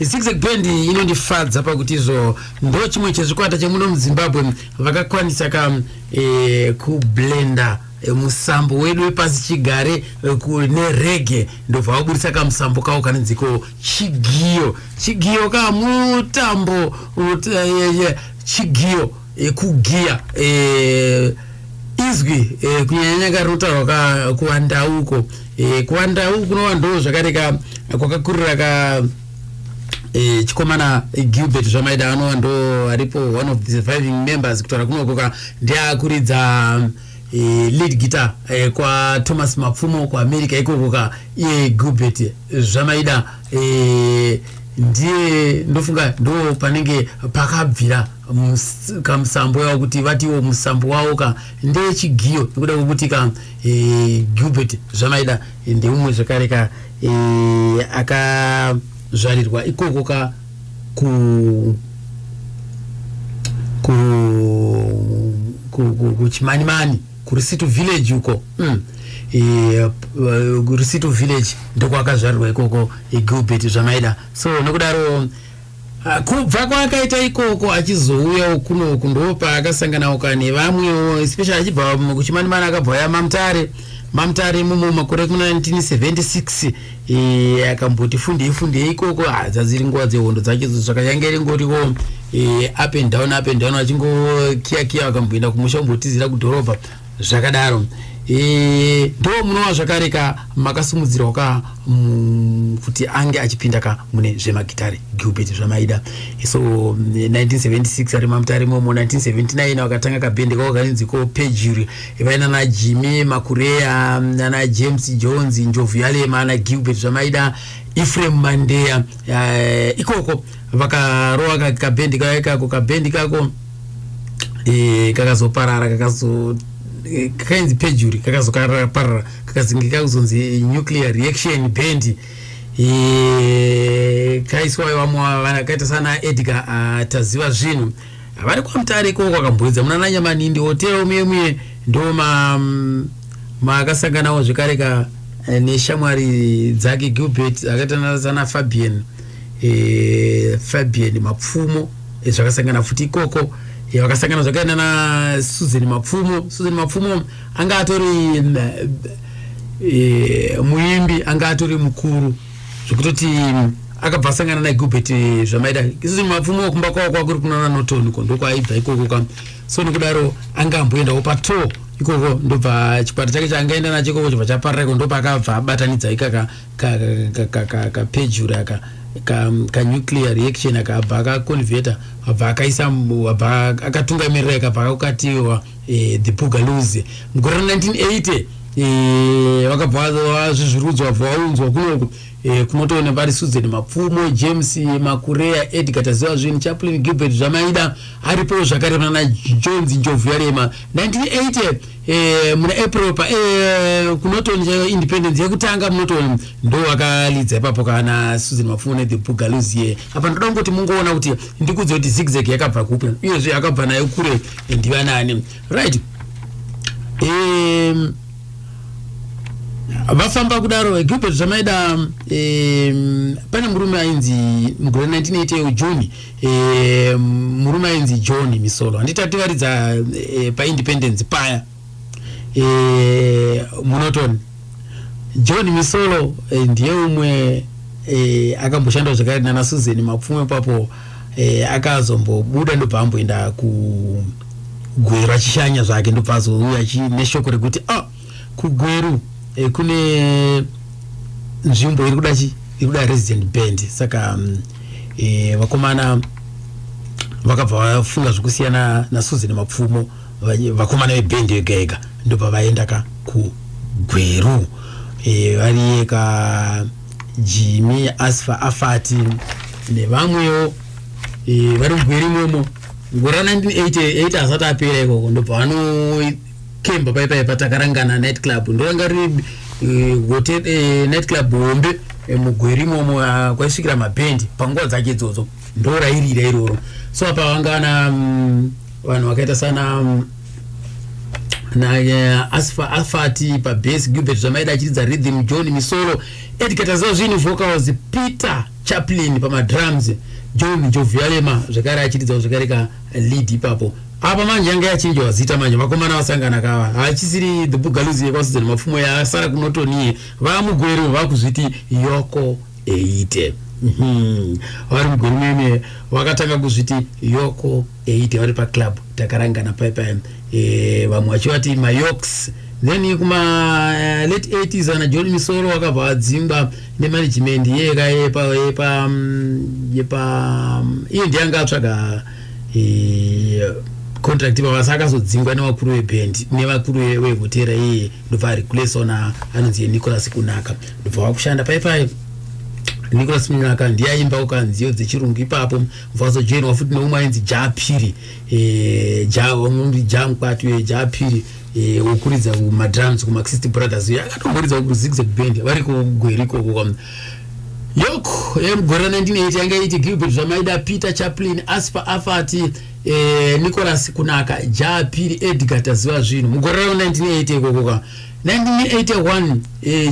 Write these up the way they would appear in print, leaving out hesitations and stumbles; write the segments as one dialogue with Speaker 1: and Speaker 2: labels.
Speaker 1: Zigzag Band inondifadza pakuti izvo ndo chimwe chezvikwata chemuno muZimbabwe vakakwanisa ka kublenda musambo wedu wepasi chigare nereggae, ndobva vaburitsa kamusambo kavo kanonziko chigiyo. Chigiyo ka mutambo chigiyo, kugiya, izwi kunyanyanya rinotaurwa ka kuVandau uko. KuVandau kunova ndo zvakare ka kwakakurira ka chikomana Gilbert Zvamaida, anova ndo aripo one of the surviving members kutaura kunoko ka, ndiakuridza lead guitar kwaThomas Mapfumo kuAmerica ikoko ka. Iye Gilbert Zvamaida ndiye ndofunga ndo panenge pakabvira kamusambo wavo, kuti vatiwo musambo wavo ka ndechigiyo, nekuda kwekuti ka Gilbert Zvamaida ndeumwe zvakare ka akazvarirwa ikoko ka kuChimanimani, kuRusitu Village uko. Rusitu Village ndokwakazvarirwa ikoko Gilbert Zvamaida. So nokudaro kubva kwaakaita ikoko achizouyawo kunoku, ndo paakasanganawo ka nevamwewo, especially achibva kuChimanimani akabva uya maMutare. MaMutare mumo makore kuna 1976 akamboti fundei fundei ikoko. Dzadziri nguva dzehondo dzacho zvakanyanga iringoriwo up and down, up and down, achingokiya kiya, akamboenda kumusha, kumbotizira kudhorobha zvakadaro. Ndo munova zvakare ka makasimudzirwa ka kuti ange achipinda ka mune zvemagitare Gilbert Zvamaida. So 1976 ari maMutare imomo, 1979 vakatanga kabhendi kako kanonzi ko Pejuri, vaina naJimmy Makureya, nana James Jones, Njovu Yalema, ana Gilbert Zvamaida, Ephraim Mandeya. Ikoko vakarova kabhendi kako. Kabhendi kako kakazoparara, kakazo kainzi Pejuri, kakazoparara kakazinge kakuzonzi Nuclear Reaction Band. Kaiswa vamwe vakaita sana Edgar Taziva Zvinhu vari kwaMutare ikoko, akamboedza muna naNyamanindi Hotel muye muye, ndo maakasanganawo zvekare ka neshamwari dzake Gilbert, akaita sana Fabian, Fabian Mapfumo. Zvakasangana futi ikoko. Vakasangana zvakaenda naSusan Mapfumo. Susan Mapfumo anga atori muimbi, anga atori mukuru zvekutoti akabva asangana naGilbert Zvamaida. Susan Mapfumo kumba kwavo kwakuri kunana Norton ko, ndokwaibva ikoko ka. So nokudaro anga amboendawo patour ikoko, ndobva chikwata chake chaangaenda nacho ikoko chobva chaparira iko, ndopaakabva abatanidza ikaka kaPejura ka kanuclear reaction, akabva akaconverta, abva akaisa, abva akatungamirira, ikabva akatiwa The Bugaloos. Mugore ra1980 vakabva vazvizvirudzwa, bva vaunzwa kunoku kunotoona vari Susan Mapfumo, James Makureya, Edgar Taziva Zvinhu, Chaplin Gilbert Zvamaida aripo zvakare nana Jones Njovu Yarema. 1980 muna April pa kuNorton, independence yekutanga muNorton, ndo vakalidza ipapo kana Susan Mapfumo neThe Bugaloos ye. Apa ndoda kungoti mungoona kuti ndikudze kuti Zigzag yakabva kupi, uyezve yakabva nayo kure ndivanani. Right, vafamba kudaro Gilbert Zvamaida, pane murume ainzi mugore 1980 June, murume ainzi John Misolo, handiti ativaridza paindependence paya muNorton. John Misolo ndiye umwe akamboshandawo zvakare nana Susan Mapfumo ipapo. Akazombobuda, ndobva amboenda kuGweru achishanya zvake, ndobva azouya neshoko rekuti ah, kuGweru kune nzvimbo iri kuda chi iri kuda resident band. Saka vakomana vakabva vafunga zvekusiyana naSusan Mapfumo, vakomana vebhendi yega yega, ndobva vaenda ka kuGweru. Variye ka Jimmy Asfa Afati nevamwewo vari kuGweru imomo. Gore ra1988 asati apera ikoko, ndobva vanokemba paipai paTakarangana Night Club, ndoranga riri hotel, night club hombe muGweru imomo, kwaisvikira mabhendi panguva dzake idzodzo, ndo rairira iroro. So apa vanga vana vanhu vakaita sana na Asfa Afati pabass, Gilbert Zvamaida achiridza rhythm, John Misolo, Edgar Taziva Zvinhu vocals, Peter. Chaplin pamadrums, John Jovialema zvekare achiridzawo zvekare ka lead ipapo. Apa manje yanga yachinjwa zita manje, vakomana vasangana kava, hachisiri The Bugaloos yekwaSusan Mapfumo yasara kuNorton, vamuGweru vakuzviti Yoko 8. Vari muGweru mene vakatanga kuzviti Yoko 8 vari paclub Takarangana paipai, vamwe vachivati maYoks. Then kuma late 80s ana John Misoro vakabva vadzingwa nemanagement yeka yepa iye ndiye anga atsvaga contract ipapa, akazodzingwa nevakuru vebhendi nevakuru vehotera iye, ndobva areplacewa anonzi Nicholas Kunaka, ndobva vakushanda paipai. Nicholas Kunaka ndiye aimbawo kanziyo dzechirungu ipapo, vazojoinwa futi neumwe ainzi Japiri, ja Mukwati Japiri, wokuridza kumadrums kumaxist Brothers, akatomboridza kuZigzag Band vari kuGweru ikoko. Yok yemugore ra1980 yanga iti Gilbert Zvamaida, Peter Chaplin, Aspa Afati, Nicholas Kunaka, Japiri, Edgar Taziva zvinhu mugore ra1980 ikokoka. 1981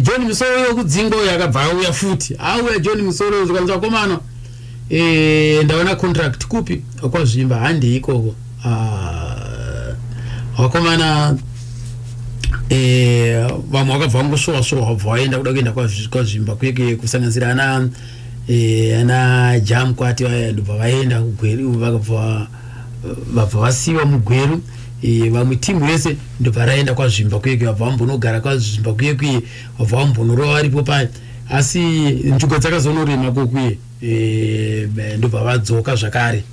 Speaker 1: John Musoro wekudzingwa uyo akabva auya futi. Auya John Musoro, zvikanzi, "Vakomana, ndaona contract kupi? KwaZvimba, handei ikoko." Ah, vakomana vamwe vakabva vangosvowa svowa, vabva vaenda kuda kuenda kwaZvimba kweke, kusanganisira ana Jamkwati vaya, ndobva vaenda kuGweru, vakabva vabva vasiyiwa muGweru. Vamwe timu yese ndobva raenda kwaZvimba kweke, vabva vambonogara kwaZvimba kwekwe, vabva vambonorova varipo paya, asi njuga dzakazonorema kokwiye, ndobva vadzoka zvakare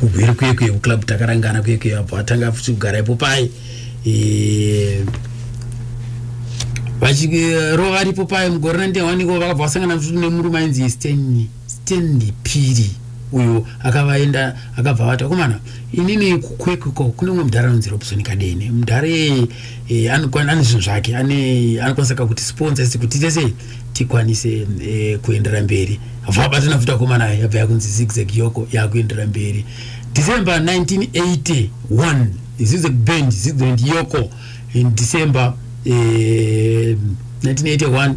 Speaker 1: kuGweru kwekwe, kuclub Takarangana kwekwe, vabva vatanga futi kugara ipo pai, vachirova varipo pai. Mugore ra1991 vakabva vasangana futi nemurume ainzi Stanley Piri, uyo akavaenda akabva vati, "Akomana, inini kuKwekwe ko kune umwe mudhara anonzi Robson Kadene, mudhara ane zvinhu zvake, anokwanisa kakuti sponsor isi kuti tese tikwanise kuendera mberi." Vabatana futi akomana, yabva yakunzi Zigzag Yoko, yakuendera mberi. December 1981, Zigzag Band, Zigzag Yoko in December 1981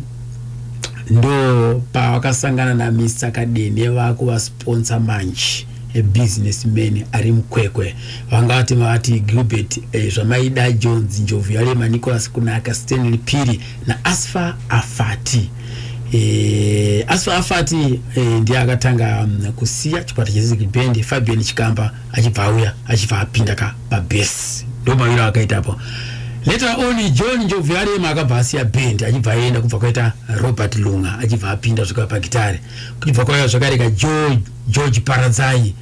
Speaker 1: ndo pavakasangana naMr Kadene, vakuvasponsor manje, businessman ari muKwekwe. Vanga vati vati Gilbert Zvamaida, Jones Njovu Yarema, Nicholas Kunaka, Stanley Piri naAsfa Afati. Asfa Afati ndiye akatanga kusiya chikwata cheZigzag Band, Fabian Chikamba achibva auya, achibva apinda ka pabass, ndo maviro akaitapo. Later on John Njovu Yarema akabva asiya band, achibva aenda, kubva kwaita Robert Lunga, achibva apinda svika pagitare, kuchibva kwauya zvakareka George Paradzai,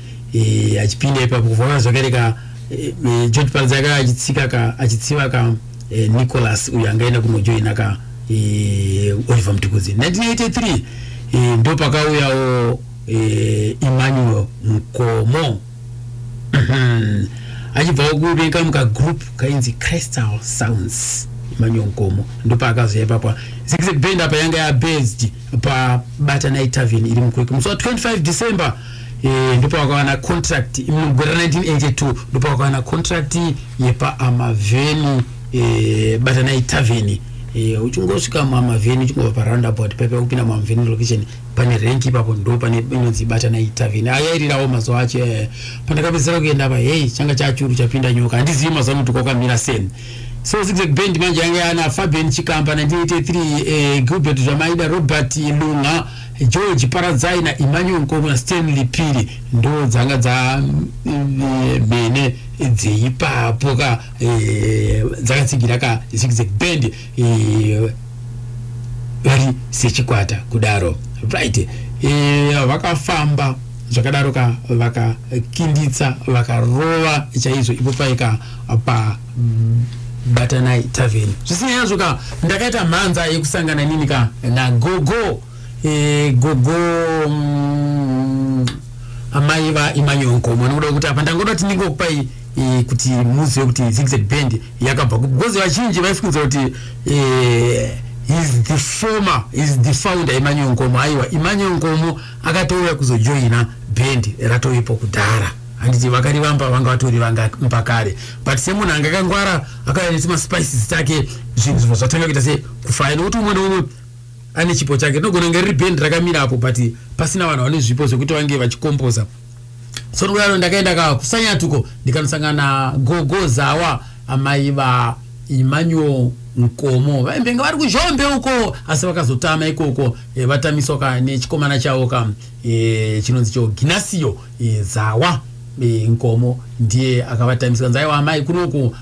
Speaker 1: achipinda ipapo, kubva kwauya zvakareka George Paradzai akanga achitsika ka achitsiva ka Nicholas uyo angaenda kunojoina ka Oliver Mutukudzi. 1983 ndo pakauyawo Emmanuel Nkomo, achibva kurenga mukagroup kainzi Crystal Sounds. Emmanuel Nkomo ndopaakazoya ipapa. Zigzag Band apa yanga yabased paBatanai Tavern iri muKwekwe. Musi wa25 December ndopavakawana contract mugore ra1982, ndopavakawana contract yepaAmavheni, Batanai Tavern. Uchingosvika muAmavheni, uchingobva paroundabout paipa kupinda muAmavheni location, pane rank ipapo, ndo pane inonzi Batanai Tavern. Ayairirawo mazuva acho pandakapedzisira kuenda pa, hei, changa chachuru chapinda nyoka, handizivi mazuva ano kuti kwakamira seni. So Zigzag Band manje yanga yana Fabian Chikamba 1983, Gilbert Zvamaida, Robert Lunga, George Paradzai naEmmanuel Nkomo naStanley Piri, ndo dzanga dzamhene dzeipapo ka, dzakatsigira ka Zigzag Band, vari sechikwata kudaro, right. Vakafamba zvakadaro ka, vakakinditsa, vakarova chaizvo ipo paika pa Batanai Tavern. Zvisinei hazvo ka, ndakaita mhanza yekusangana nini ka nagogo, gogo amai vaEmmanuel Nkomo, nekuda kuti apa ndangoda kuti ndingokupai kuti muzive kuti Zigzag Band yakabva kupi, because vazhinji vaifungidzira kuti is the former, is the founder Emmanuel Nkomo. Aiwa, Emmanuel Nkomo akatouya kuzojoina band ratoipo kudhara, handiti vakarivamba vanga vatori vanga kare, but semunhu anga akangwara akauya netimaspices take, zvinhu zvibva zvatanga kuita se kufaya, nokuti umwe neumwe ane chipo chake. Rinogona kunge riri bhendi rakamira apo, but pasina vanhu vane zvipo zvekuti vange vachikompoza. So nokudaro ndakaenda ka kuSanyatuko, ndikanosangana Gogo Zawa, amai vaEmmanuel Nkomo. Vaimbenge vari kuZhombe uko, asi vakazotama ikoko, vatamiswa ka nechikomana chavo ka chinonzi cho Ginasio Zawa. Nkomo ndiye akavatamiswa. Nzaiwa amai, kunoku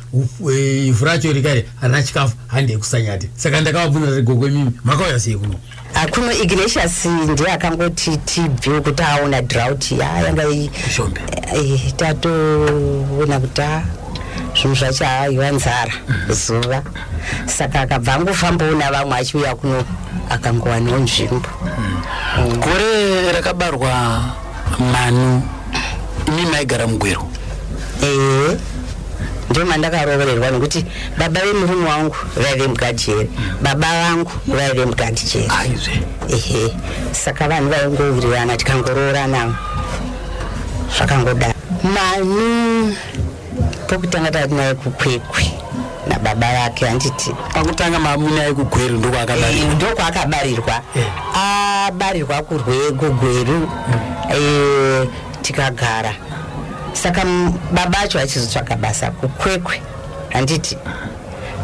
Speaker 1: ivhu racho rikare harina chikafu, handei kuSanyati. Saka ndakavabvunza kuti, "Gogo, imimi makauya sei kuno?"
Speaker 2: Akuno Ignatius ndiye akangoti tibve kuti aona drought yanga
Speaker 1: Zhombe.
Speaker 2: Tatoona kuti zvinhu zvacho haiwa, nzara, zuva. Saka akabva angofambawo navamwe achiuya kuno, akangowanawo nzvimbo.
Speaker 3: Gore rakabarwa Manu, imi maigara muGweru?
Speaker 2: Ee, ndo mandakarovererwa, nekuti baba vemurume wangu vaive mugadhijeri, baba vangu vaive mugadhijeri.
Speaker 3: Aizve!
Speaker 2: Ehe, saka vanhu vaingowirirana, tikangoroorana, zvakangodaro. Manu pokutanga tati naye kuKwekwe nababa vake, handiti?
Speaker 3: Pakutanga mamunaye kuGweru, ndokwaakabarirwa?
Speaker 2: Ndokwaakabarirwa. Abarirwa kuGweru, tikagara. Saka baba acho achizotsvaga basa kuKwekwe, handiti?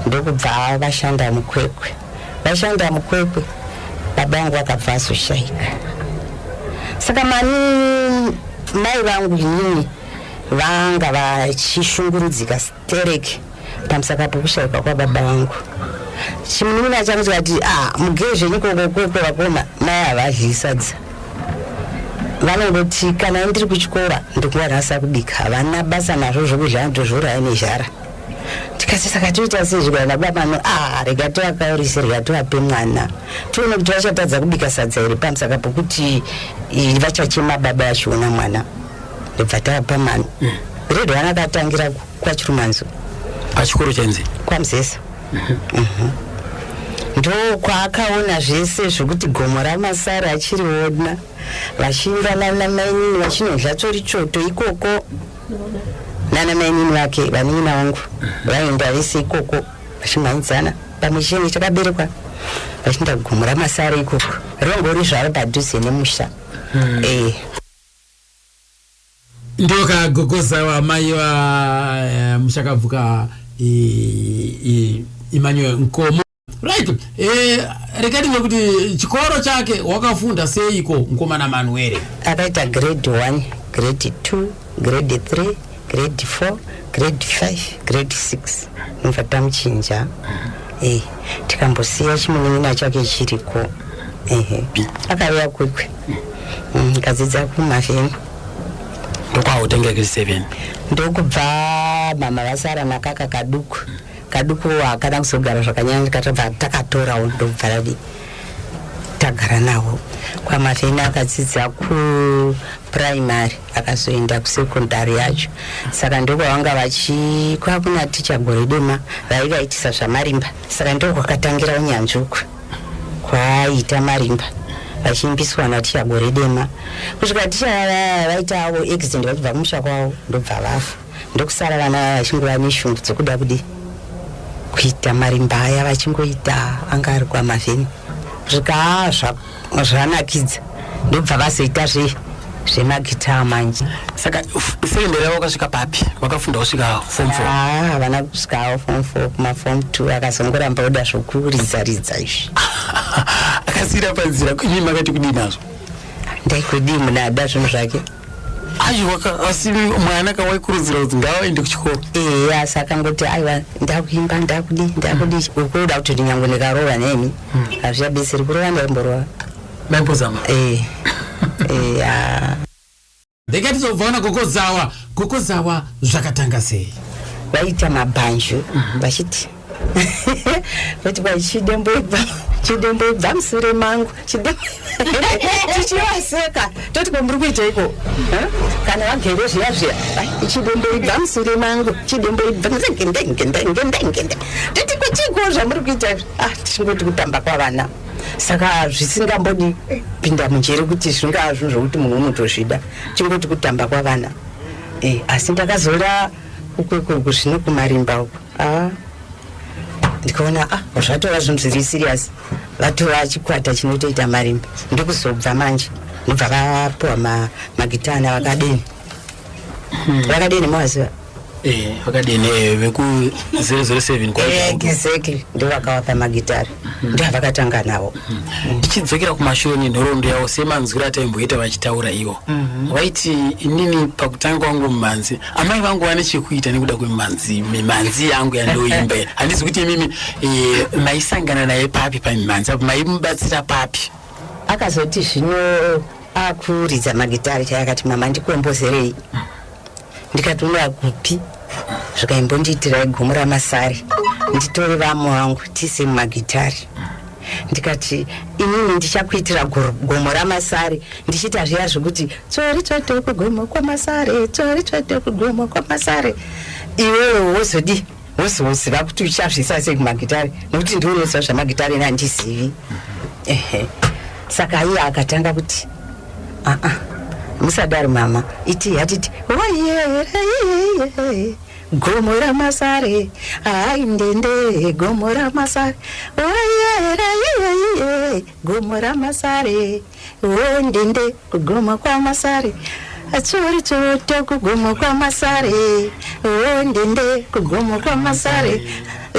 Speaker 2: Ndokubva vashanda muKwekwe. Vashanda muKwekwe, baba vangu vakabva azoshayika. Saka mani mai vangu inini vanga vachishungurudzika stereki pamusaka pokushayikwa kwababa vangu. Chimunun'una changu chikati, "A, mugee zvenyu koko Kwekwe, vakoma, mai havadyi sadza. Vanongoti kana ndiri kuchikora ndikuvarasa kubika, havana basa nazvo zvokudya, ndozvouraya nezhara." Tikati, "Saka toita sei?" Zvikana baba no, "A, rega tivakaurise, rega tivape mwana, tione kuti vachatadza kubika sadza here pamusaka pokuti vachachema baba vachiona mwana." Ndobva tavapa mwana. Grade 1 akatangira kwaChirumanzu.
Speaker 3: Pachikoro chainzi?
Speaker 2: KwaMuzesa. Ndo kwaakaona zvese zvokuti gomo raMasara achiriona, vachiimba nana mainini, vachinodya tsori choto ikoko nana mainini vake. Vanin'ina vangu vaenda vese ikoko vachimhanyidzana pamwe chene chakaberekwa, vachienda kugomo raMasara ikoko, rongori zvaro padhuze nemusha.
Speaker 1: Ndokagogozawa mai va mushakabvuka Emmanuel Nkomo. Right, regai tinzwe kuti chikoro chake wakafunda seiko mukomana Manuere.
Speaker 2: Akaita grade 1, grade 2, grade 3, grade 4, grade 5, grade 6. Nobva tamuchinja, tikambosiya chimunin'ina chake chiriko. Ehe, akauya Kwekwe, kadzidza kuMavheni.
Speaker 3: Ndokwautenga grade 7?
Speaker 2: Ndokubva mama vasara nakaka kaduku. Kaduku hakana kuzogara zvakanyanya, katobva takatorawo, ndokubva radi tagara nawo kwaMavheni. Akadzidza kupuraimary, akazoenda kusekondari yacho. Saka ndokwavanga vachi kwakuna ticha Gore Dema, vaivaitisa zvamarimba. Saka ndokwakatangira unyanzvi uku kwaaita marimba, vachiimbiswa naticha Gore Dema, kusvika ticha vaya vaita avo accident vachibva kumusha kwavo, ndobva vafa. Ndokusara vana vaya vachingova neshungu dzokuda kudi kuita marimba aya, vachingoita. Anga ari kwaMavheni kusvika zvanakidza, ndobva vazoita zvemagitaa manje.
Speaker 3: Saka secondary yavo wakasvika papi? Wakafunda kusvika form 4?
Speaker 2: Ah, havana kusvikawo form 4, kumaform 2 akazongoramba kuda zvokuridza ridza izvi.
Speaker 3: Akasiyira panzira. Imi makati kudii nazvo?
Speaker 2: Ndaikudii, munhu ada zvinhu zvake.
Speaker 3: Aiwa, asi mwana kawaikurudzira kuti ngavaende kuchikoro?
Speaker 2: Ehe, asi akangoti, "Aiwa, ndakuimba, ndakudii, ndakudii." Ukuda kuti nyange ndikarova nemi hazvichabetseri. Kurova ndaimborova.
Speaker 3: Maimbozama?
Speaker 2: Eh.
Speaker 1: Regai tizobvaona Gogozawa. Gogozawa, zvakatanga sei?
Speaker 2: Vaita mabhanju vachiti vati kwa chidemboibva, chidemboibva musure mangu, tichivaseka toti, "Kwamuri kuita iko?" Eh? Kana vagere zviya zviya, "Ai, chidemboibva musure mangu, chidemboibva ngende ngende ngende ngende." Toti, "Kwechiko zvamuri kuita izvi?" "Ah, tichingoti kutamba kwavana." Saka zvisingambodi pinda munjere kuti zvingava zvinhu zvokuti munhu unotozvida, chingoti kutamba kwavana. Asi ndakazora kuKwekwe zvino kumarimba uku, ndikaona zvatova zvinhu zviri serious. Vatova chikwata chinotoita marimba. Ndokuzobva manje, ndobva vapuwa magitana vakadeni. Vakadeni mawaziva?
Speaker 1: Vakadeni veku 007 kwa.
Speaker 2: Exactly, ndo vakavapa magitari, ndo avakatanga nawo.
Speaker 1: Tichidzokera kumashure nenhoroondo yavo, semanzwiro ataimboita vachitaura ivo, vaiti, "Inini pakutanga kwangu mumhanzi, amai vangu vane chekuita nekuda kwemimhanzi, mimhanzi yangu yandoimba." Handizi kuti imimi maisangana naye papi pamimhanzi apo, maimubatsira papi?
Speaker 2: Akazoti zvino akuridza magitari chai, akati, "Mama, ndikombozerei." Ndikati, "Unoya kupi?" Zvikaimbondiitirai Gomo raMasare, nditore vamwe vangu tiise mumagitari. Ndikati, "Inini ndichakuitira Gomo raMasare," ndichiita zviya zvokuti, "Tsori tsvoto kugomo kwaMasare, tsori tsvoto kugomo kwaMasare." Iwewe wozodi wozoziva kuti uchazvisa sei kumagitari, nokuti ndiunoziva zvamagitari, ine handizivi. Ehe, saka iye akatanga kuti, "Aa, musadaro mama, iti hatiti waiye Gomo raMasare, hai ndende Gomo raMasare, waiye Gomo raMasare, o ndende kugomo kwaMasare, tsori tsoto kugomo kwaMasare, o ndende kugomo kwaMasare,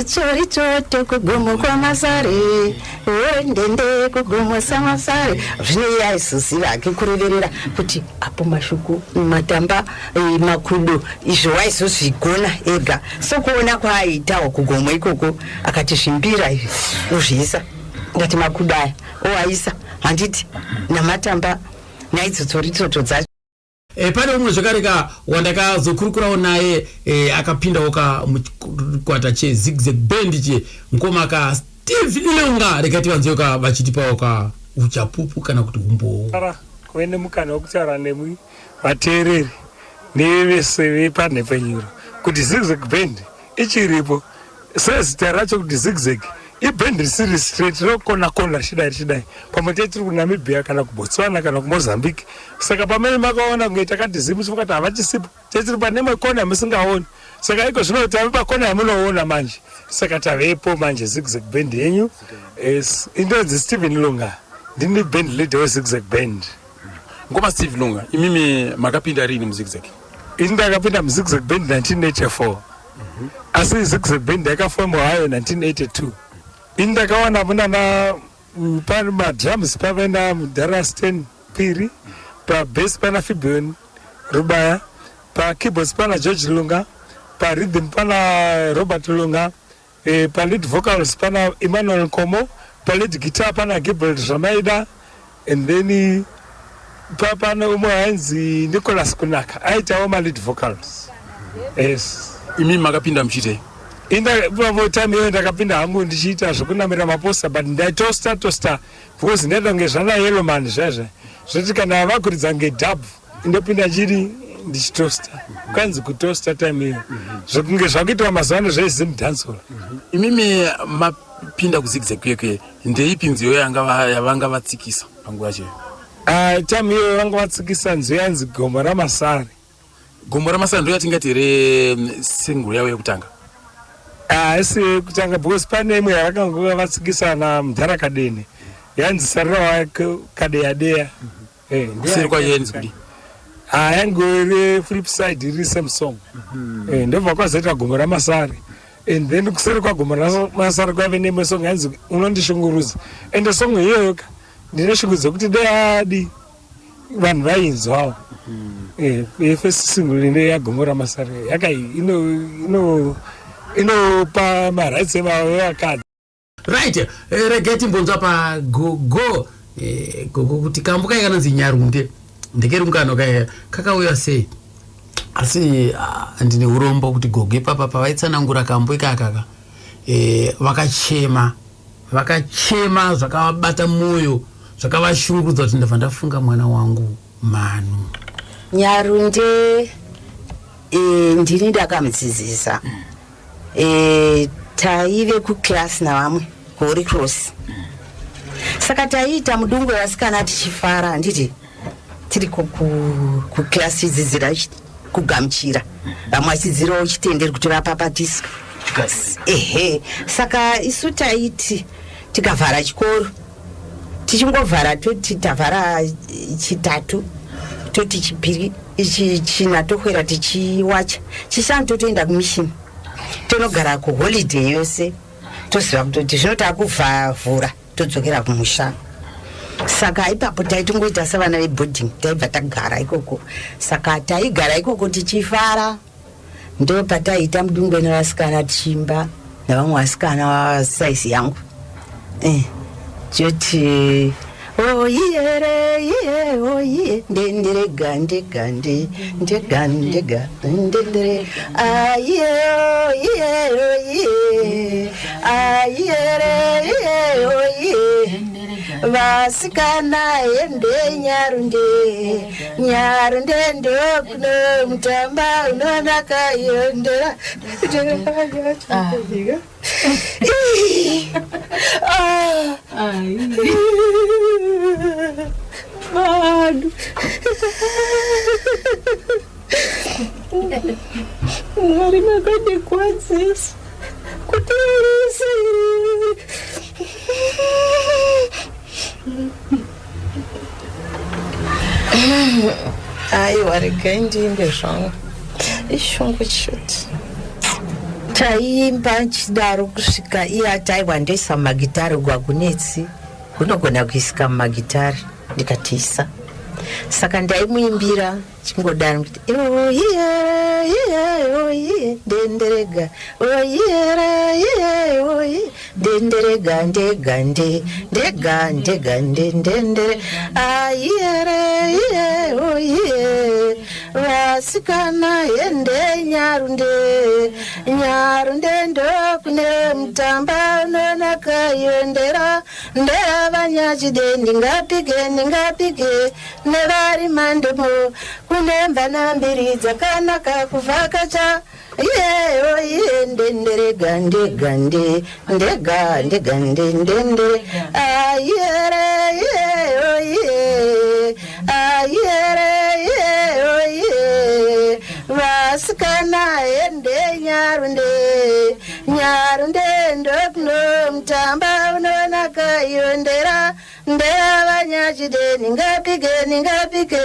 Speaker 2: tsori tsoto kugomo kwaMasare, o ndende kugomo saMasare." Zvino iye aizoziva hake kureverera kuti apo mashuku matamba, makudo, izvo waizozvigona ega, sokuona kwaaiitawo kugomo ikoko. Akati, "Zvimbira izvi uzviisa." Ngati makudo aya oaisa, handiti, namatamba naidzo tsoritsoto dzacho.
Speaker 1: Pane umwe zvakare ka wandakazokurukurawo naye, akapindawo ka muchikwata cheZigzag Band, che mukoma ka Steve Lunga. Regai tivanzwe ka vachitipawo ka uchapupu kana kuti umbowo.
Speaker 4: Ara kuve nemukana wekutaura nemwi vateereri nevese vepanhepfenyuro kuti Zigzag Band ichiripo. Sezita racho kuti Zigzag, ibhendi risiri straight, rinokona kona richidai richidai. Pamwe tee tiri kuNamibia kana kuBotswana kana kuMozambique, saka pamene makaona kunge takati zimusi mukati havachisipo, tetiri pane imwe kona yamusingaoni. Saka iko zvino tave pakona yamunoona manje, saka tavepo manje. Zigzag Band yenyu. Yes, indonzi Stephen Lunga, ndini band leader weZigzag Band.
Speaker 5: Ngoma Steve Lunga, imimi makapinda rini muZigzag?
Speaker 4: Ini ndakapinda muZigzag Band 1984, asi Zigzag Band yakafomwa hayo 1982. Ini ndakawana munana pane madrums pave namudhara Stan Piri, pabass pana Fibion Rubaya, pakeyboards pana George Lunga, parhythm pana Robert Lunga, palead vocals pana Emmanuel Nkomo, palead guitar pana Gabriel Zvamaida, and then pane umwe ainzi Nicholas Kunaka, aitawo malead vocals, yes.
Speaker 5: Imimi makapinda muchiitei?
Speaker 4: Indapavo time iyoyo ndakapinda hangu ndichiita zvekunamira maposta, but ndaitosta tosta because ndaita kunge zvana Yellowman zvezve, zvoti kana vakuridza ngedub, indopinda chiri ndichitosta, kwanzi kutosta time iyo, zvekunge zvakuitwa mazuva ano zveZim dancehall.
Speaker 5: Imimi mapinda kuZigzag kwekwe, ndeipi nziyo yavanga vatsikisa panguva yacho?
Speaker 4: Ah, time iyoyo vanga vatsikisa nziyo yanzi Gomo raMasare.
Speaker 5: Gomo raMasare ndo yatingati here single yavo yekutanga?
Speaker 4: Haisi yekutanga, because pane imwe yavakangova vatsikisa namudhara Kadene yanzi Sarira Wake Kadeya Deya.
Speaker 5: Kuseri kwacho yainzi kudii?
Speaker 4: Ah, yangori flip side, iri same song. Ndobva kwazoita Gomo raMasare, and then kuseri kwaGomo raMasare kwaive neimwe song yanzi Unondishungurudza. Ende song iyoyo ka ndine shungu dzekuti deadi vanhu vainzwawo. First single ine yaGomo raMasare yakai inopa marights evakadzi.
Speaker 1: Right, regai timbonzwa pagogo, gogo, kuti kambo kai kanonzi Nyarunde ndekerungano kai kakauya sei. Asi ndine urombo kuti gogo ipapa pavaitsanangura kambo ikakaka, vakachema, vakachema zvakavabata mwoyo, zvakavashungurudza, kuti, "Ndabva ndafunga mwana wangu Manu."
Speaker 2: Nyarunde, ndini ndakamudzidzisa. Taive kuclass navamwe kuHoly Cross, saka taiita mudungwe vasikana tichifara, handiti, tiri kuclass tichidzidzira kugamuchira vamwe vachidzirawo chitenderi kuti vapapatiswe. Ehe, saka isu taiti Tikavhara chikoro, tichingovhara toti tavhara chitatu, toti chipiri, china tokwera tichiwacha, chishanu totoenda kumishini, tonogara kuholiday yose, toziva kutoti zvino takuvhavhura, todzokera kumusha. Saka ipapo taitongoita sevana veboarding, taibva tagara ikoko. Saka taigara ikoko tichifara, ndo pataiita mudungwe nevasikana, tichiimba nevamwe vasikana vasaizi yangu. Choti oiyere iye oiye ndenderega ndega nde ndega ndega ndendere aiye oiye oiye aiyere iye oiye vasikana hende nyarunde nyarunde ndokuno mutamba unonaka yondera. Vanhu, Mwari makandikwadzisa kutarisa.
Speaker 6: Aiwa, regai ndiimbe zvangu, ishungu chete.
Speaker 2: Taiimba chidaro kusvika iye ati, "Aiwa, ndoisa mumagitari gwagunetsi, kunogona kuisika mumagitari." Ndikatiisa. Saka ndaimuimbira chingodaro kuti oiye iye oiye ndenderega oiyere iye oiye ndenderega ndega nde ndega ndega ndendendere aiyere iye oiye vasikana hende nyarunde nyarunde ndokune mutamba unonaka yondera nderavanyachide ndingapike ndingapike nevari mandemo kune mvana mbiri dzakanaka kuvhakacha iye oiye ndenderega ndega nde ndega ndega ndendendere aiyere iye oiye aiyere iye oiye vasikana hende nyarunde nyarunde ndokuno mutamba unonaka yondera ndeyavanyachide ndingapike ndingapike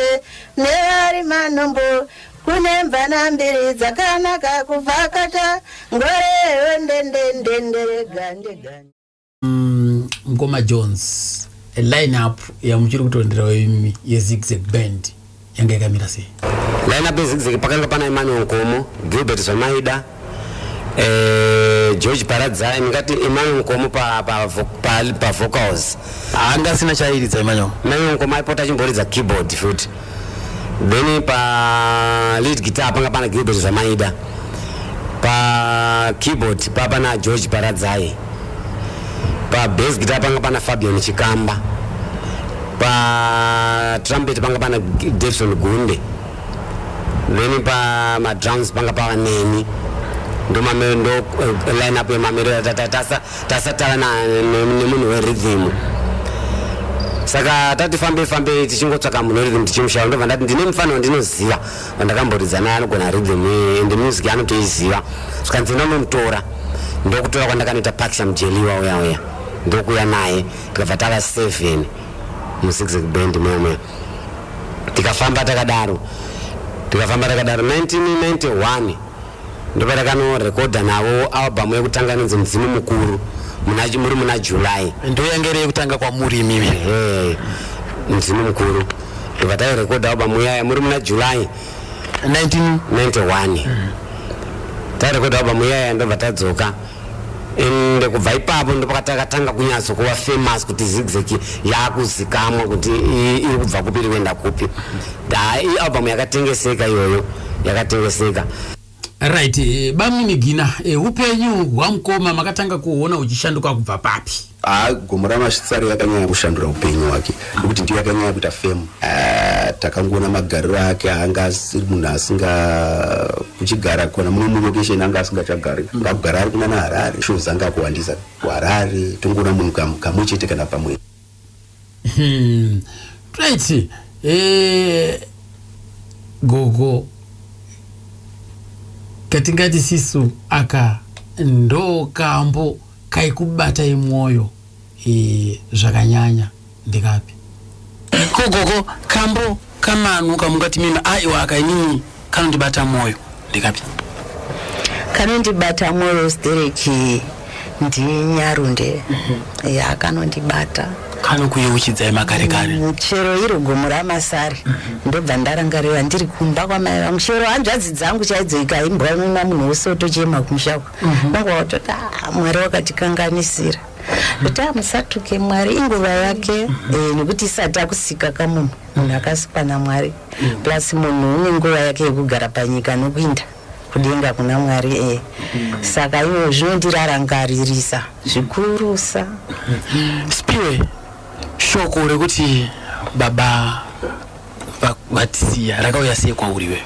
Speaker 2: nevari manombo kune mvana mbiri dzakanaka kuvhakata ngoreyo ndendendendere ndega.
Speaker 1: Mukoma Jones, line up yamuchiri kutonderawo imi yeZigzag Band yanga yakamira sei?
Speaker 7: Line up yeZigzag, pakanga pana Emmanuel Nkomo, Gilbert Zvamaida, George Paradzai. Ndingati Emmanuel Nkomo pa vocals.
Speaker 3: Anga asina chairidza Emmanuel?
Speaker 7: Emmanuel Nkomo aipota achimboridza keyboard futi. Then pa lead guitar panga pana Gilbert Zvamaida, pa keyboard pa pana George Paradzai, pa bass guitar panga pana Fabian Chikamba, pa trumpet panga pana Davison Gunde, then pa madrums panga pava neni. Ndo line up yemamiro tasatava nemunhu werhythm. Saka tati fambe fambe tichingotsvaka munhu werhythm, tichimushawa. Ndobva ndati ndine mufana wandinoziva wandakamboridza naye, anogona rhythm ende music anotoiziva. Zvikanzi ndinomutora. Ndokutora kwandakanoita Pakisha Mujeliwa uya uya, ndokuya naye, tikabva tava seven muZigzag Band muya muya. Tikafamba takadaro, tikafamba takadaro. 1991 ndopatakanorekodha navo album yekutanga inonzi Mudzimu Mukuru, muri muna July.
Speaker 3: Ndo yange iri yekutanga kwamuri imimi?
Speaker 7: Ehe, Mudzimu Mukuru. Ndobva tairekodha album iyaya muri muna July.
Speaker 3: 19
Speaker 7: 91 tairekodha album iyaya, ndobva tadzoka. Ende kubva ipapo ndopakatakatanga kunyatsokuva famous, kuti Zigzag yakuzikamwa kuti iri kubva kupi, iri kuenda kupi. Ialbum yakatengeseka iyoyo, yakatengeseka.
Speaker 1: Right, bamini Gina, upenyu hwamukoma makatanga kuona uchishanduka kubva papi?
Speaker 8: Ha, Gomo raMasare yakanyanya kushandura upenyu hwake nekuti ndiyo yakanyanya kuita fame. Ah, takangoona magariro ake, anga asiri munhu asinga kuchigara kona muno mulocation, anga asingachagari, ngakugara ari kunana Harare. Shows anga akuwandisa kuHarare, tongoona munhu kamwe chete kana pamwe.
Speaker 1: Right, gogo, katingati sisu aka ndo kambo kaikubatai mwoyo. e, zvakanyanya ndekapi?
Speaker 5: Ko gogo, kambo kamanu kamungati mimi aiwa akainini kanondibata mwoyo ndekapi?
Speaker 2: Kanondibata mwoyo stereki ndiNyarunde. Ya, kanondibata.
Speaker 5: Kanokuyeuchidzai makare kare.
Speaker 2: Chero iro gomo raMasare, ndobva ndarangarira ndiri kumba kwamai vangu. Chero hanzvadzi dzangu chaidzo, ikaimbwa nuna munhu wose otochema kumushako. Unga watoti, "Ah, Mwari wakatikanganisira." Kuti a musatuke Mwari, inguva yake. Nekuti isati akusika kamunhu, munhu akasikwa naMwari, plus munhu une nguva yake yekugara panyika nokuinda kudenga kuna Mwari. Saka iwo zvinondirarangaririsa zvikurusa.
Speaker 5: Spiwe, shoko rekuti baba vatisiya rakauya sei kwauri iwewe?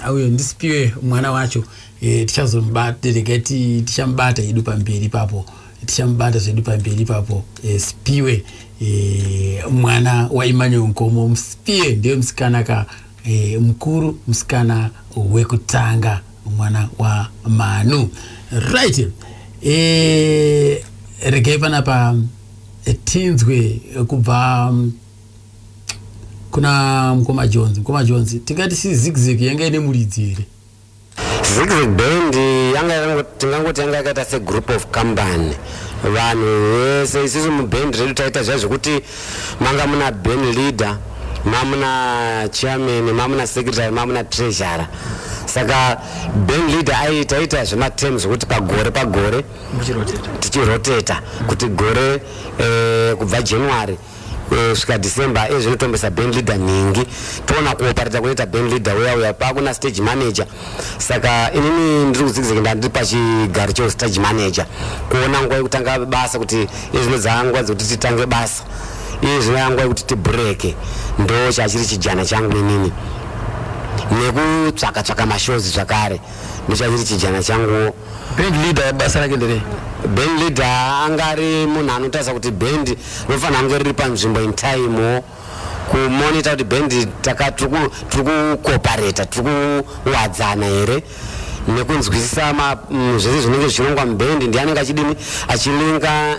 Speaker 1: Auyo ndiSipiwe mwana wacho. Tichazomubata, regai tichamubata hedu pamberi ipapo, tichamubata zvedu pamberi ipapo. Sipiwe, mwana waEmmanuel Nkomo. Sipiwe ndiye musikana ka mukuru, musikana wekutanga, mwana waManu. Right, regai panapa tinzwe kubva kuna Mukoma Jones. Mukoma Jones, tingati si Zigzag yanga ine muridzi here?
Speaker 7: Zigzag Band yanga tingangoti yanga yakaita segroup of company, vanhu vese. Isusu mubhendi redu taita zviya zvekuti manga muna band leader, mamuna chairman, mamuna secretary, mamuna treasurer. Saka band leader aitaita zvematerms, zvekuti pagore pagore tichiroteta, kuti gore kubva January svika December ezvinotombesa band leader nhingi, toona kuopareta kunoita band leader uya uya pakuna stage manager. Saka inini ndiri kuZigzag, ndandiri pachigaro cheustage manager, kuona nguva yekutanga basa, kuti izvino dzaa nguva dzekuti titange basa, iye zvino yanguva yekuti tibhureke. Ndo chachiri chijana changu inini, nekutsvaka tsvaka mashows zvakare, ndochachiri chijana changuwo.
Speaker 5: Band leader basa rake nderei?
Speaker 7: Band leader anga ari munhu anotarisa kuti band rinofanira kunge riri panzvimbo in time, kumonita kuti bhendi tiri kucooperata, tiri kuwadzana here, nekunzwisisa zvese zvinenge zvichirongwa mubhendi. Ndiye anenge achidini, achilinka,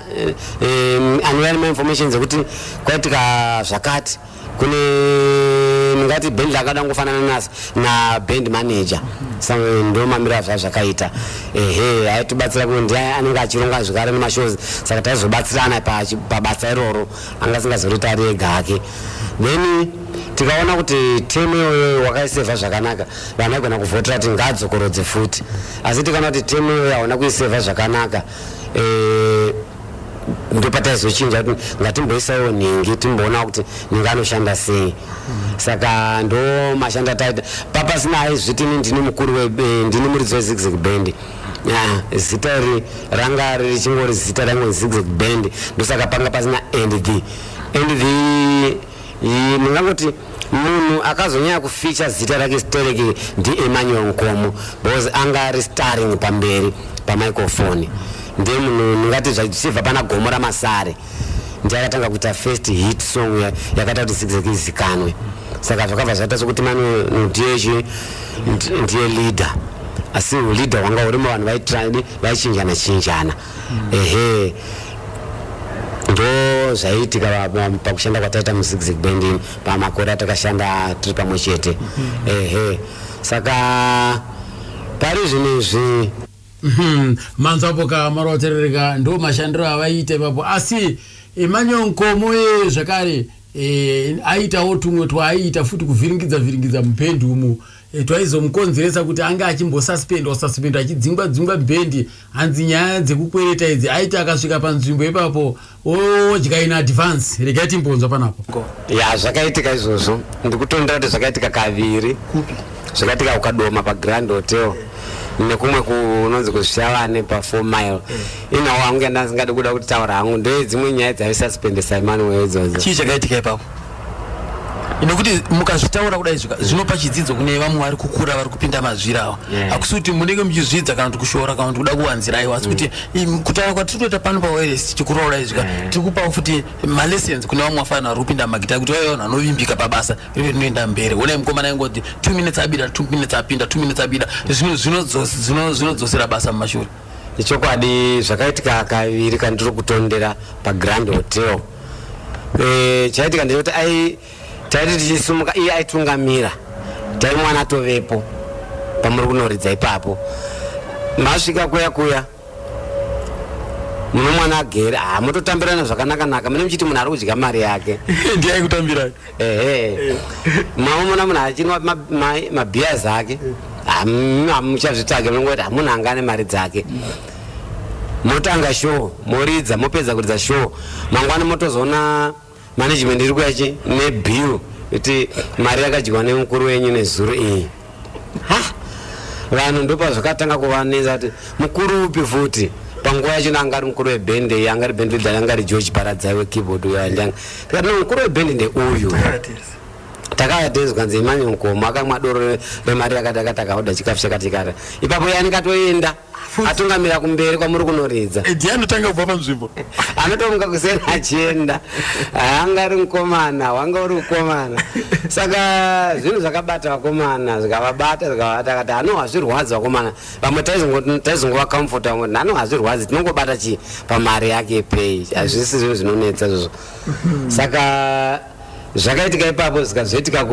Speaker 7: anouya nemainformation dzekuti kwaitika zvakati. Kune ndingati bhendi rakada kungofanana naband manager. Ndo mamiriro azva zvakaita. Ehe, aitibatsira kuti ndiye anenge achironga zvekare nemashows, saka taizobatsirana pabasa iroro, anga asingazorita ari ega hake. Then tikaona kuti term iyoyo wakaisevha zvakanaka, vanhu vaigona kuvhotera kuti ngaadzokorodze futi. Asi tikaona kuti term iyoyo hauna kuisevha zvakanaka, ndopataizochinja kuti ngatimboisaiwo nhingi, timboona kuti nhingi anoshanda sei. Saka ndo mashanda taita papasina aizviti ini ndini mukuru, ndini muridzi weZigzag Band. Zita iri ranga richingori zita rangu, Zigzag Band, ndosaka panga pasina and the and the ndingangoti munhu akazonyanya kuficha zita rake stereki ndiEmmanuel Nkomo, because anga ari starring pamberi pamicrophone. Ndiye munhu ndingati zvichibva pana Gomo raMasare, ndiye akatanga kuita first hit song yakaita kuti Zigzag izikanwe. Saka zvakabva zvaita sokuti Manuel ndiye ndiye leader, asi leader hwanga hurimo, vanhu vaitirani, vaichinjana chinjana. Ehe, ndo zvaiitika pakushanda kwataita muZigzag Band pamakore atakashanda tiri pamwe chete. Ehe, saka pari zvinhu izvi.
Speaker 1: Manzwapo ka, maroterereka, ndo mashandiro avaiita ipapo. Asi Emmanuel Nkomo ye zvakare aitawo tumwe twaaiita futi, kuvhiringidza vhiringidza mubhendi umu, twaizomukonzeresa kuti ange achimbosuspendwa suspendwa, achidzingwa dzingwa bhendi. Hanzi nyaya dzekukwereta idzi, aiti akasvika panzvimbo ipapo odya in advance. Regai timbonzwa panapo.
Speaker 7: Ya, zvakaitika izvozvo. Ndikutondera kuti zvakaitika kaviri. Zvakaitika kuKadoma paGrand Hotel, nekumwe kunonzi kuZvishavane pa4 Mile. Inawo hangu yandasingadi kuda kutaura hangu, ndedzimwe nyaya dzaisuspendesa Emmanuel idzodzo.
Speaker 5: Chii chakaitika ipapo? Nekuti mukazvitaura kudai zvinopa chidzidzo kune vamwe vari kukura, vari kupinda mazviri ava. Hakusi kuti munenge muchizvidza kana kuti kushora kana kuti kuda kuwanziraiwa, asi kuti kutaura kwatiri kutoita pano pawireless tichikuraura kudai zvika, tiri kupawo futi malessons kune vamwe vafana vari kupinda magita, kuti vaive vanhu vanovimbika pabasa rive rinoenda mberi. Onai mukomana aingoti 2 minutes abida, 2 minutes apinda, 2 minutes abida. Zvinodzosera basa mumashure.
Speaker 7: Ichokwadi zvakaitika kaviri kandiri kutondera paGrand Hotel. Chaitika ndechekuti ai taiti tichisumuka iye aitungamira, taimwana atovepo pamuri kunoridza ipapo. Masvika kuya kuya muno mwana agere, ah, mototambirana zvakanaka naka, mune muchiti munhu ari kudya mari yake.
Speaker 5: Ndiye aikutambira?
Speaker 7: Ehe, maomona munhu achinwa mabhias ake, hamuchazvitsvage, munongoti hamunhu anga ane mari dzake. Motanga show, moridza, mopedza kuridza show, mangwana motozoona management iri kuyachi nebill kuti mari yakadyiwa nemukuru wenyu nezuro iyi. Ha, vanhu ndopazvakatanga kuvanetsa kuti mukuru upi futi. Panguva yacho anga ari mukuru webhende iyi, anga ari band leader, anga ari George Paradzai wekeyboard uyo. Andanga tikati, "No, mukuru webhende ndeuyu." Takayatezwa kanzi Emmanuel Nkomo akamwa doro remari yakati akati, akaodha chikafu chakati chakati. Ipapo iye anenge atoenda atungamira kumberi kwamuri kunoridza.
Speaker 5: Ndiye anotanga kubva panzvimbo.
Speaker 7: Anotomuka kuseni achienda. Anga ari mukomana, wanga uri mukomana. Saka zvinhu zvakabata vakomana, zvikavabata, zvikavabata. Akati ano hazvirwadzi vakomana, vamwe taizongova comfort, vamwe ano hazvirwadzi, tinongobata chi pamari yake pay, hazvisi zvinhu zvinonetsa izvozvo. Saka zvakaitika ipapo zikazoitika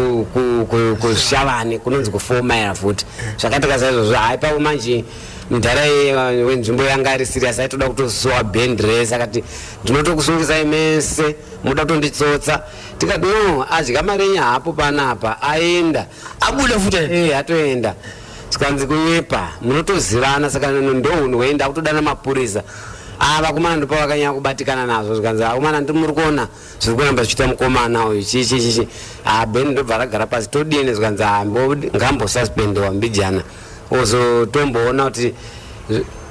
Speaker 7: kuShavani kunonzi ku4 Mile futi, zvakaitika saizvozvo. Hai, ipapo manje mudhara wenzvimbo yanga ari serious, aitoda kutosuwa band rese, akati, "Ndinotokusungisai mese, muda kutonditsotsa." Tikati, "No, adya mari yenyu hapo panapa, aenda."
Speaker 5: Abuda futi?
Speaker 7: Eh, atoenda. Tikanzi kunyepa, munotozivana. Saka ndohunhu hwei, ndakutodana mapurisa. Ava vakomana ndopa vakanyanya kubatikana nazvo. Zvikanzi, "Akomana, ndi muri kuona zviri kuramba zvichiita mukomana uyu, chii chii chichi." Bhendi ndobva ragara pasi, todini? Zvikanzi, ngambosuspendewa mbijana, ozotomboona kuti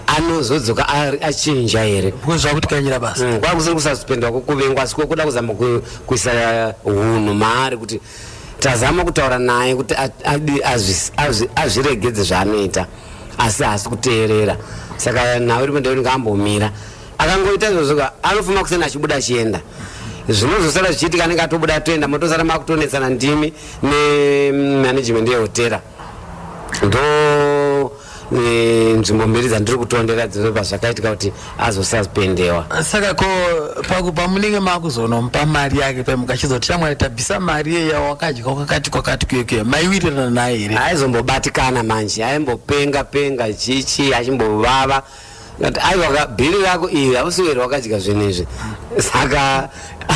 Speaker 7: anozodzoka achinja here.
Speaker 5: Because zvakutikanyira basa.
Speaker 7: Kwakusiri kususpendwa kukuvengwa, asi kuda kuzama kuisa hunhu maari, kuti tazama kutaura naye kuti azviregedze zvaanoita, asi haasi kuteerera. Saka nhau iripo ndeyekuti ngaambomira. Akangoita izvozvo, anofuma kuseni achibuda achienda, zvinozosara zvichiitika anenge atobuda atoenda, motosara makutonetsana ndimi nemanagement yehotera. Ndo nzvimbo mbiri dzandiri kutondera dzinopa zvakaitika kuti azosuspendewa.
Speaker 5: Saka ko pamunenge makuzonomupa mari yake, pamukachizoti, "Shamwari, tabvisa mari yeya wakadya kwakati kwakati," kuye kuye maiwirirana naye here?
Speaker 7: Aizombobatikana manje, aimbopenga penga chichi, achimbovava. Ngati, "Aiwa, bhiri rako iri hausi weri wakadya zvinhu izvi." Saka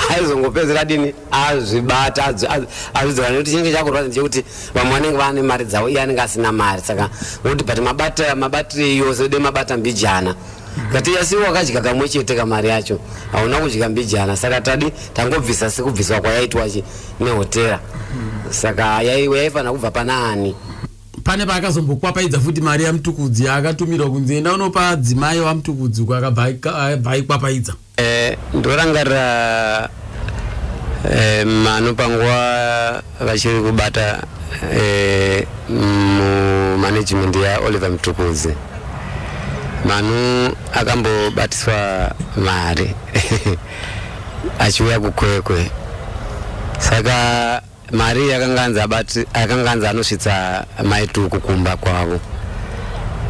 Speaker 7: aizongopedzera dini azvibata, azvidzora, nekuti chinenge chakurwadza ndechekuti vamwe vanenge vane mari dzavo, iye anenge asina mari. Saka ngokuti but mabata mabatire yose de mabata mbijana, ngati asi wakadya kamwe chete kamari yacho, hauna kudya mbijana. Saka tadi tangobvisa sekubviswa kwayaitwa chi nehotera. Saka yaifanira kubva pana ani?
Speaker 1: Pane paakazombokwapaidza futi mari yaMutukudzi yaakatumirwa kunzi enda unopa dzimai waMutukudzi uko, akabva abva aikwapaidza?
Speaker 7: Ndorangarira Manu panguva vachiri kubata mumanagement yaOliver Mutukudzi, Manu akambobatiswa mari achiuya kuKwekwe. Saka mari yakanga anzi abati, akanga anzi anosvitsa maituku kumba kwavo.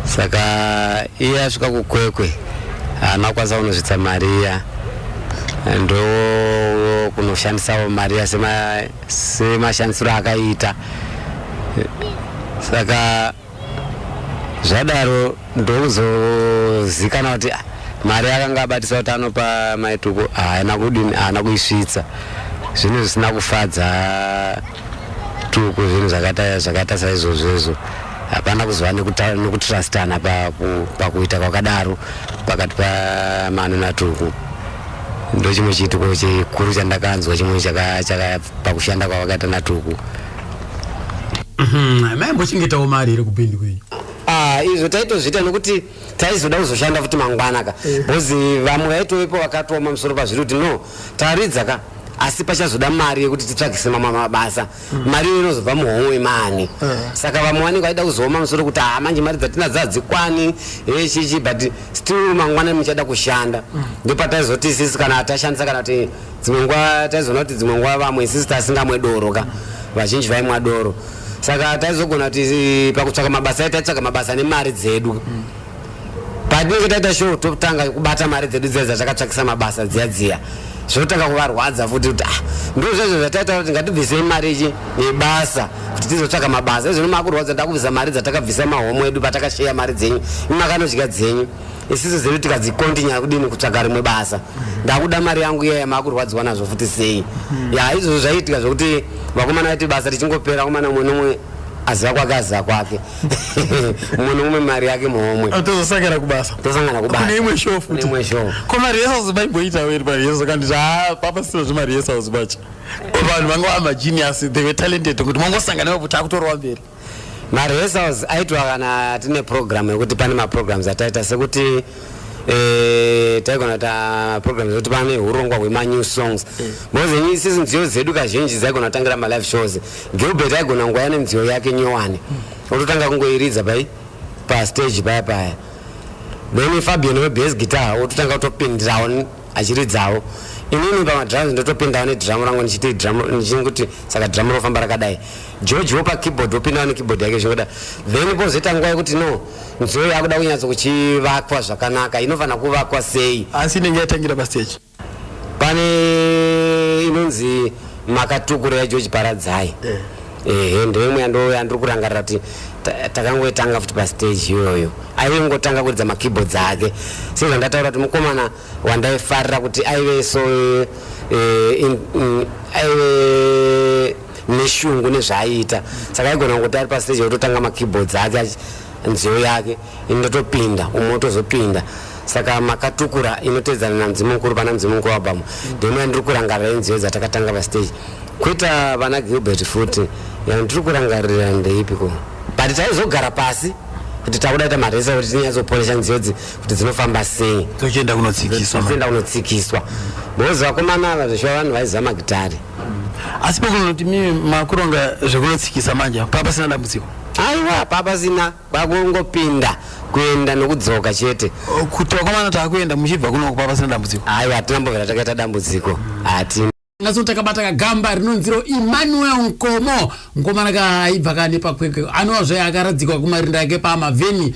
Speaker 7: Saka iye asvika kuKwekwe haana kukwanisa kunosvitsa mari iya, ndo kunoshandisawo mari iya semashandisiro akaita. Saka zvadaro ndokuzozikana kuti, ah, mari akanga abatisa kuti anopa maituku haana kudini, haana kuisvitsa. Zvinhu zvisina kufadza Tuku, zvinhu zvakaita saizvozvo izvo. Hapana kuzova nekutrustana pakuita kwakadaro pakati paManu naTuku. Ndo chimwe chiitiko chikuru chandakanzwa, chimwe pakushanda kwavakaita naTuku.
Speaker 1: Maimbochengetawo mari here kubhendi kwenyu?
Speaker 7: Ah, izvo taitozviita nekuti taizoda kuzoshanda futi mangwana ka, because vamwe vaitovepo vakatooma musoro pazviri kuti, no, taridza ka, asi pachazoda mari yekuti titsvagise mamwe mabasa, mari iyo inozobva muhomwe mani. Saka vamwe vanenge vaida kuzooma musoro kuti, ha, manje mari dzatinadzo hadzikwani chichi, but still mangwana muchada kushanda. Ndopataizoti isisi kana tashandisa, kana kuti dzimwe nguva taizoona kuti dzimwe nguva vamwe isisi tasingamwe doro ka, vazhinji vaimwa doro. Saka taizogona kuti pakutsvaka mabasa, taitsvaka mabasa nemari dzedu. Patinenge taita show totanga kubata mari dzedu dziya dzatakatsvakisa mabasa dziya dziya, zvotanga kuvarwadza futi kuti ah, ndo zvezvo zvataita kuti ngatibvisei mari ichi yebasa kuti tizotsvaka mabasa. Izvino makurwadza ndakubvisa mari dzatakabvisa mahomo edu patakasheya mari dzenyu, imi makanodya dzenyu, isisu dzedu tikadzikontinya kudini kutsvaga rimwe basa. Ndakuda mari yangu iya yamakurwadziwa nazvo futi sei? Ya, izvozvo zvaiitika zvokuti vakomana vaiti basa richingopera, vakomana mumwe nomwe aziva kwake, aziva kwake, mumwe nomumwe mari yake muhomwe.
Speaker 5: Tozosangana kubasa.
Speaker 7: Tosangana kubasa.
Speaker 5: Kune imwe show futi.
Speaker 7: Kune imwe show.
Speaker 5: Ko marehearsals maimboitawo here marehearsals? Kandi ah, papa sina zvemarehearsals pacho. Vanhu vanga vava magenius, they were talented kuti mangosangana ipapo takutorova mberi.
Speaker 7: Marehearsals aitwa kana tine program yekuti pane maprograms ataita sekuti taigona kuita programs yekuti pane hurongwa hwemanew songs, because ini isusu nziyo dzedu kazhinji dzaigona kutangira malive shows. Gilbert aigona kungoya nenziyo yake nyowani, ototanga kungoiridza pai pastage paya paya, then Fabian webass guitar ototanga kutopindirawo achiridzawo. Inini pamadrums ndotopindawo nedrum rangu ndichiti drum, ndichingoti saka drum rofamba rakadai. George wopa keyboard wopindawo nekeyboard yake zvingoda. Then pozoita nguva yekuti no, nziyo yakuda kunyatso kuchivakwa zvakanaka, inofanira kuvakwa sei?
Speaker 5: Asi inenge yatangira pastage.
Speaker 7: Pane inonzi Makatukura yaGeorge Paradzai. Ehe, ndoimwe yandiri kurangarira kuti takangoitanga futi pastage iyoyo. Aingotanga kuridza makeyboards ake sezvandataura kuti mukomana wandaifarira kuti aive so aive neshungu nezvaaiita, saka aigona kungoti ari pastage ototanga makeyboards ake, nziyo yake, ini ndotopinda, umwe otozopinda. Saka Makatukura inotedzana naMudzimu Mukuru pana Mudzimu Mukuru album, ndoimwe yandiri kurangarira yenziyo dzatakatanga pastage. Kuita vana Gilbert futi yandiri kurangarira ndeipiko, but taizogara pasi kuti takuda kuita maresa kuti tinyatsoponesha nziyo kuti dzinofamba sei.
Speaker 5: Tochienda kunotsikiswa.
Speaker 7: Tochienda kunotsikiswa because vakomana ava zveshuwa vanhu vaiziva magitari.
Speaker 5: Asi pakunoti mimi makuronga zvekunotsikisa manje, papasina dambudziko?
Speaker 7: Aiwa, papasina, kwakungopinda kuenda nokudzoka chete.
Speaker 5: Kuti vakomana taakuenda muchibva kunoko, papasina dambudziko?
Speaker 7: Aiwa, hatina mbovera takaita dambudziko, hatina.
Speaker 1: Naso takabata kagamba rinonziro Emmanuel Nkomo, mukomana kaaibva kane paKwekwe, anovazve akaradzikwa kumarinda ake paMavheni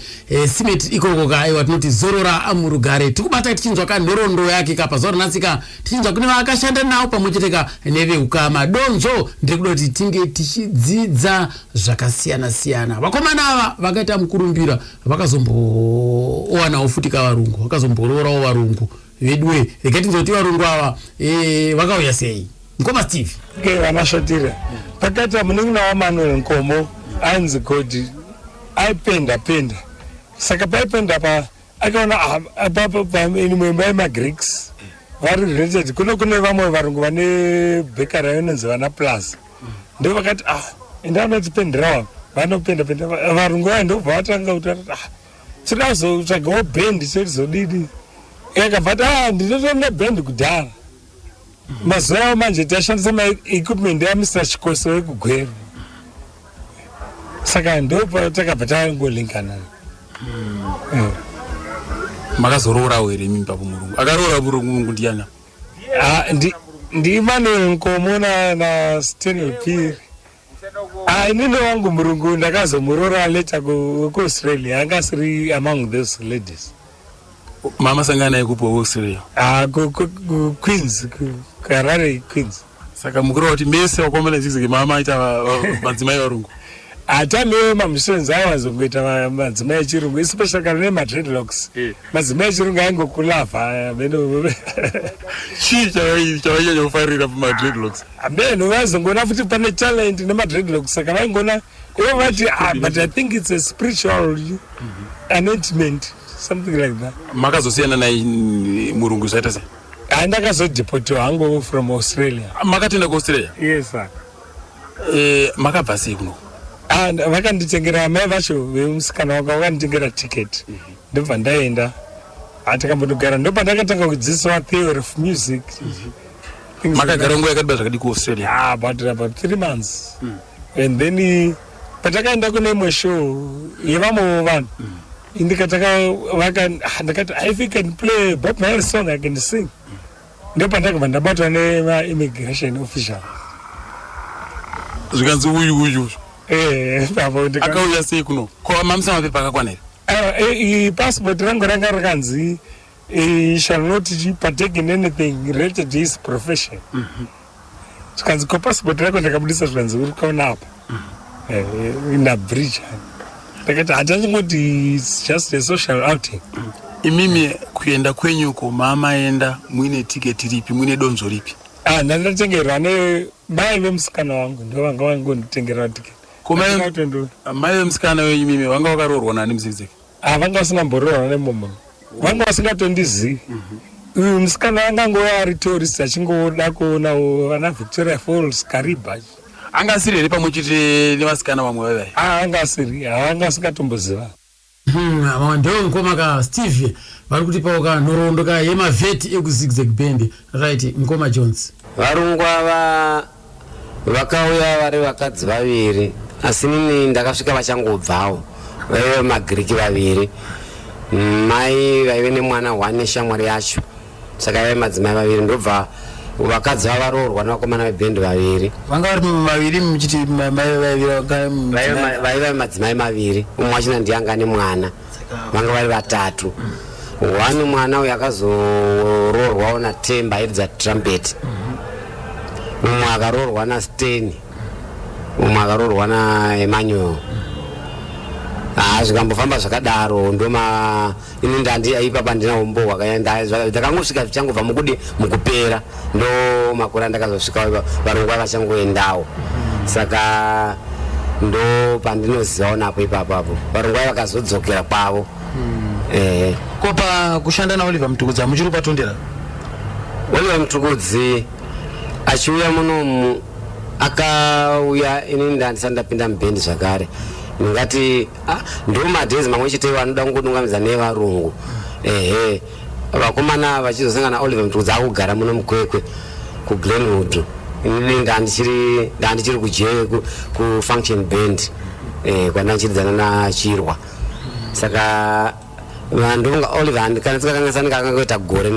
Speaker 1: Cement ikoko ka. Aiwa, tinoti zorora murugare. Tikubata tichinzwa kanhoroondo yake ka pazuva ranhasi ka, tichinzwa kune vaakashanda navo pamwe chete ka neveukama. Donzvo nderekuda kuti tinge tichidzidza zvakasiyana siyana. Vakomana ava vakaita mukurumbira, vakazombowanawo futi kavarungu, vakazombororawo varungu. Veduwe, regai tinzwe kuti varungu ava vakauya sei. Mukoma Steve.
Speaker 4: Okay, vamashatira pakati munin'ina waManuel Nkomo ainzi Godi aipenda penda, saka paipenda pa akaona imwe imba yemaGreeks vari related kuno kune vamwe varungu vane bakery inonzi vana Plus, ndo vakati, ah, enda vanotipenderawo, vanopenda penda varungu vaya. Ndobva vatanga kuti, ah, tinoda kuzotsvagawo bhendi, chezodini? Yakabva ti, ah, ndinotoona bhendi kudhara. Mazuva awo manje tashandisa maequipment yaMr Chikoso wekuGweru, saka ndo takabva tangolinkana.
Speaker 5: Makazoroorawo here imi papo? Murungu akaroora murungu ndiana?
Speaker 4: Ah, ndiEmmanuel Nkomo na Stanley Piri. Ah, inini wangu murungu ndakazomurora later kuAustralia, anga asiri among those ladies.
Speaker 5: Mama sangana naye kupi Australia?
Speaker 4: Ah, kuQueens, kuHarare Queens.
Speaker 5: Saka mukuru kuti mese wakomana zigzag mama aita madzimai varungu?
Speaker 4: Hatamiwo mamusicians aiwanzongoita madzimai echirungu, especially kana nemadreadlocks. Madzimai echirungu aingokulavha ameno.
Speaker 5: Chii chavainyanya kufarira pamadreadlocks?
Speaker 4: Ameno, vaizongoona futi pane talent nemadreadlocks, saka vaingona ivo vati, ah, but I think it's a spiritual anointment, something like that.
Speaker 5: Makazosiyana naye murungu zvaita sei?
Speaker 4: Ah, ndakazodeportiwa hangu from Australia.
Speaker 5: Makatoenda kuAustralia?
Speaker 4: Yes sir.
Speaker 5: Makabva sei kuno?
Speaker 4: Ah, vakanditengera amai vacho vemusikana wanga vakanditengera ticket, ndobva ndaenda. Takambondogara, ndopandakatanga kudzidziswa theory of music. Things like
Speaker 5: Makagara nguva yakadiba zvakadi kuAustralia?
Speaker 4: Ah, about 3 months, and then patakaenda kune imwe show yevamwewo vanhu, ndikataka vaka ah, ndakati, if you can play Bob Marley song, I can sing. Ndopandakabva ndabatwa nemaimmigration official.
Speaker 5: Zvikanzi uyu uyu.
Speaker 4: Apo
Speaker 5: Akauya sei kuno? Ko mamusa mapepa akakwana here?
Speaker 4: Passport rangu ranga rakanzi shall not partake in anything related to his profession. Zvikanzi, ko passport rako? Ndakabudisa, zvikanzi, uri kuona apa, ndabridge. Ndakati hatachingoti it's just a social outing.
Speaker 5: Imimi kuenda kwenyuko maamaenda muine tiketi ripi, muine donzvo ripi?
Speaker 4: Ah, ndandatengerwa nemai vemusikana wangu, ndo vanga vangonditengerera tiketi.
Speaker 5: Ko mai vemusikana wenyu imimi vanga vakaroorwa nani muZigzag?
Speaker 4: Ah, vanga vasina mboroorwa nemumwe munhu, vanga vasingatondizivi. Uyu musikana angangova ari tourist, achingoda kuonawo vana Victoria Falls, Kariba.
Speaker 5: Anga asiri here pamwe chete nevasikana vamwe vaivai?
Speaker 4: Ah, anga asiri, havanga asingatomboziva.
Speaker 1: Ndewe mukoma ka Steve vari kutipawo ka nhoroondo ka yemavheti ekuZigzag Band. Right, mukoma Jones.
Speaker 7: Varungu ava vakauya vari vakadzi vaviri, asi nini ndakasvika vachangobvawo. Vaive maGiriki vaviri, mai vaive nemwana one neshamwari yacho, saka vaive madzimai vaviri. Ndobva vakadzi vavaroorwa nevakomana vebhendi vaviri.
Speaker 5: Vanga vari vaviri, muchiti mai vaviri?
Speaker 7: Vaiva madzimai maviri, umwe wachina ndiye anga nemwana, vanga vari vatatu. One mwana uyu akazoroorwawo naTemba, airidza trumpet. Umwe akaroorwa naSteni, umwe akaroorwa naEmmanuel. Ha, zvikambofamba zvakadaro. Ndoma ini ndandi ipapa ndina umbo hwakaenda. Ndakangosvika zvichangobva mukudi mukupera, ndo makore andakazosvika varungu vavachangoendawo. Saka ndo pandinozivawo napo ipapapo varungu vava vakazodzokera kwavo, ehe.
Speaker 5: Ko pakushanda naOliver Mutukudzi hamuchiri kupatondera?
Speaker 7: Oliver Mutukudzi achiuya munomu, akauya inini ndandisati ndapinda mubhendi zvakare. Ndingati ndo madhezi mamwe chete anoda kungodungamidza nevarungu, ehe. Vakomana vachizosangana naOliver Mutukudzi akugara muno muKwekwe kuGlenwood, inini ndandichiri kuje kufunction band, kwandandichiridzana nachirwa. Saka ndonga Oliver, kana tikakanganisani, akangoita gore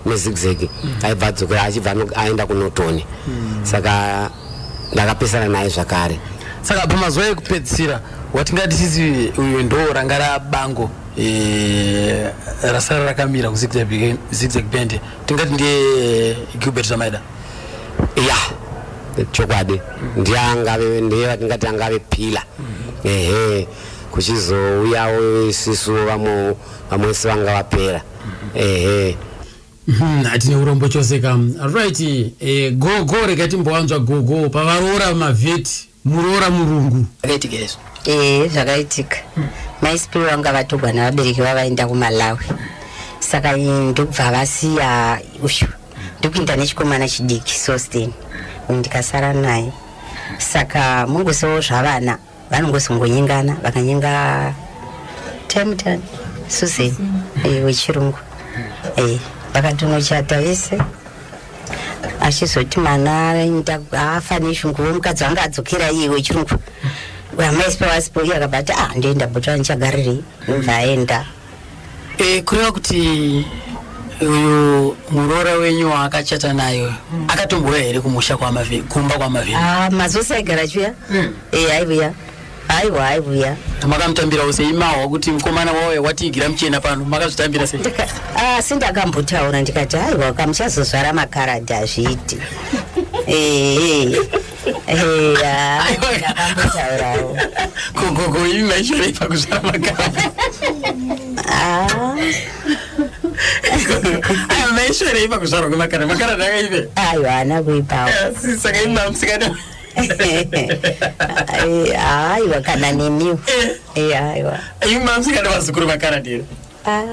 Speaker 7: neZigzag, aibva adzokera, achibva aenda kuNorton. Saka ndakapesana naye zvakare.
Speaker 5: Saka pamazuva ekupedzisira watingati sisi uyu ndo ranga rabango rasara rakamira kuZigzag Band, tingati ndiye Gilbert Zamaida?
Speaker 7: Ya, chokwadi, ndiye angave, ndiye vatingati angave pillar, ehe. Kuchizouyawo isisu vamwe, vamwe vese vanga vapera, ehe.
Speaker 1: Hatine urombo chose ka. Right, gogo, rega timbowanzwa gogo pavaroora mavheti, muroora murungu.
Speaker 2: Zvakaitika izvo? Ee, zvakaitika. Maisipi vanga vatogwa navabereki vavaenda kuMalawi, saka ndobva vasiya uyu, ndokuinda nechikomana chidiki Sosten, ndikasara naye. Saka mungosewo zvavana vanongozongonyengana, vakanyenga Temutani Susan, wechirungu. Vakatonochata vese. Achizoti mwana afa neshungu, mukadzi wanga adzokera iye wechirungu, amaisipa vasipo, iye akabva ati, ah, ndoenda Botswana, ndichagarirei? Ndobva aenda.
Speaker 3: Kureva kuti uyu muroora wenyu waakachata nayo akatombouya here kumusha kumba kwaMavheni?
Speaker 2: Ah, mazuva aigara achiuya. Aiuya, aiwa, aiuya.
Speaker 3: Makamutambirawo sei mahwa kuti mukomana wauya watiigira muchena pano? Makazvitambira sei?
Speaker 2: Asi ndakambotaura ndikati, aiwa, kamuchazozvara makaradhi, hazviiti. Ndakambotaurawo.
Speaker 3: Gogo, imi maishorei pakuzvara makaradhi?
Speaker 2: Ah,
Speaker 3: Aiwa, maishorei pakuzvarwa kwemakaradhi? Makaradhi akaipe?
Speaker 2: Aiwa, haana kuipawo.
Speaker 3: Saka imi mamusikana?
Speaker 2: Aiwa, kana nemiwo. Aiwa.
Speaker 3: Imi mamusikana vazukuru makaradhi here?
Speaker 2: Ah,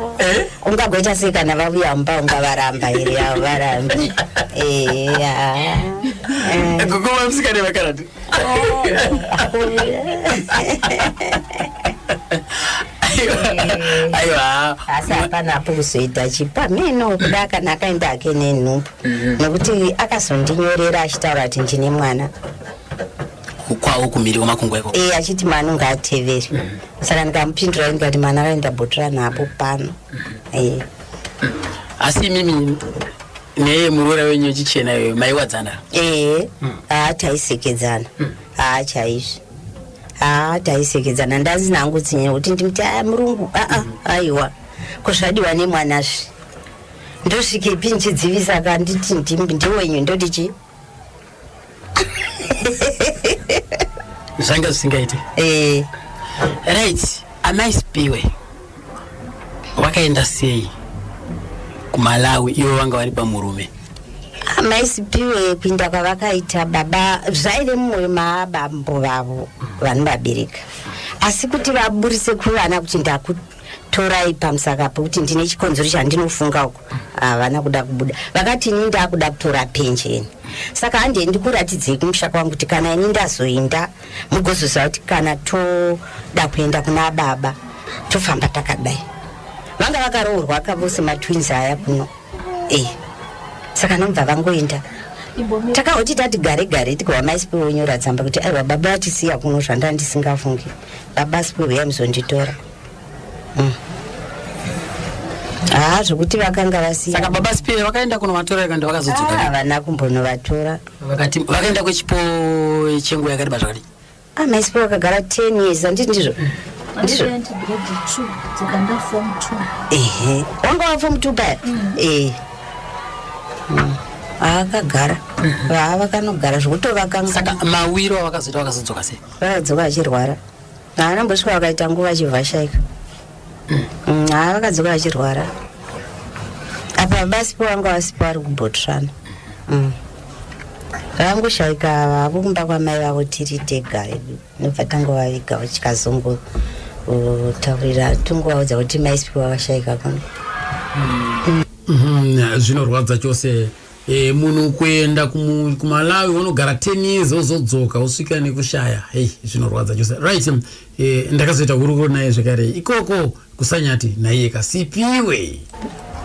Speaker 2: ungagoita sei kana vauya mumba? Ungavaramba here? Hauvarambi. Eya.
Speaker 3: Gogo, mamusikana makaradhi? Aiwa.
Speaker 2: Asi hapanapo kuzoita chipameno kuda kana akaenda ake nenhumbu, nekuti akazondinyorera achitaura kuti ndine mwana.
Speaker 3: Kwavo kumhiri kwamakungwa ikoko?
Speaker 2: E, achiti mwana ungaatevere. Saka ndikamupindura ndikati mwana akaenda Botswana napo pano.
Speaker 3: Asi imimi neye muroora wenyu wechichena iyoyo maiwadzana?
Speaker 2: Ee, haa, taisekedzana, haa, chaizvo. Haa, taisekedzana, ndasina hangu tsinya kuti ndimuti aya murungu aa, aiwa, kuzvadiwa nemwanazve, ndosvikepi ndichidzivisa kanditi ndiwenyu, ndoti chi?
Speaker 5: Zvanga zvisingaite.
Speaker 2: Eh.
Speaker 5: Right, amai Spiwe wakaenda sei kuMalawi ivo vanga vari pamurume?
Speaker 2: Amai Sipiwe kuinda kwavakaita baba zvaive mumwoyo maabambo vavo vanovabereka, asi kuti vaburise kuvana kuti ndakutorai pamusaka pokuti ndine chikonzero chandinofunga uko, havana kuda kubuda. Vakati ini ndakuda kutora penjeni, saka handei ndikuratidzei kumusha kwangu kuti kana ini ndazoinda mugozoziva kuti kana toda kuenda kuna baba tofamba takadai. Vanga vakaroorwa kavose matwins aya kuno e, saka nobva vangoenda. Takahoti tati gare gare tikwa mai Sipiwe onyora tsamba kuti aiwa, baba vatisiya kuno, zvanda ndisingafungi, baba Sipiwe uyai muzonditora. Haa, zvokuti vakanga vasiya.
Speaker 5: Saka baba Spiwe vakaenda kunovatora ika ndovakazodzoka?
Speaker 2: Havana kumbonovatora.
Speaker 5: Vakati vakaenda kwechipo chenguva yakareba zvakadii?
Speaker 2: Amai Sipiwe vakagara 10 years, handiti? Ndizvo, ndizvo. Ehe, wanga waform 2 paya e. Akagara vaa vakanogara zvokutovakanga.
Speaker 5: Saka mawiro avakazoita vakazodzoka sei?
Speaker 2: Vakadzoka vachirwara, haana mbosvika, vakaita nguva achivhashaika. Haa, vakadzoka vachirwara. Apa basipo vanga vasipo, vari kuBotswana. Vangoshaika vavo kumba kwamai vavo, tiri tega hedu, nobva tangovaviga, chikazongo taurira tongovaudza kuti mai Sipiwe vakashaika kuno.
Speaker 1: Zvinorwadza chose. Munhu kuenda kuMalawi unogara 10 years, wozodzoka wosvika nekushaya. Hei, zvinorwadza chose. Right, ndakazoita hurukuro naye zvekare ikoko kuSanyati, naiye kaSipiwe.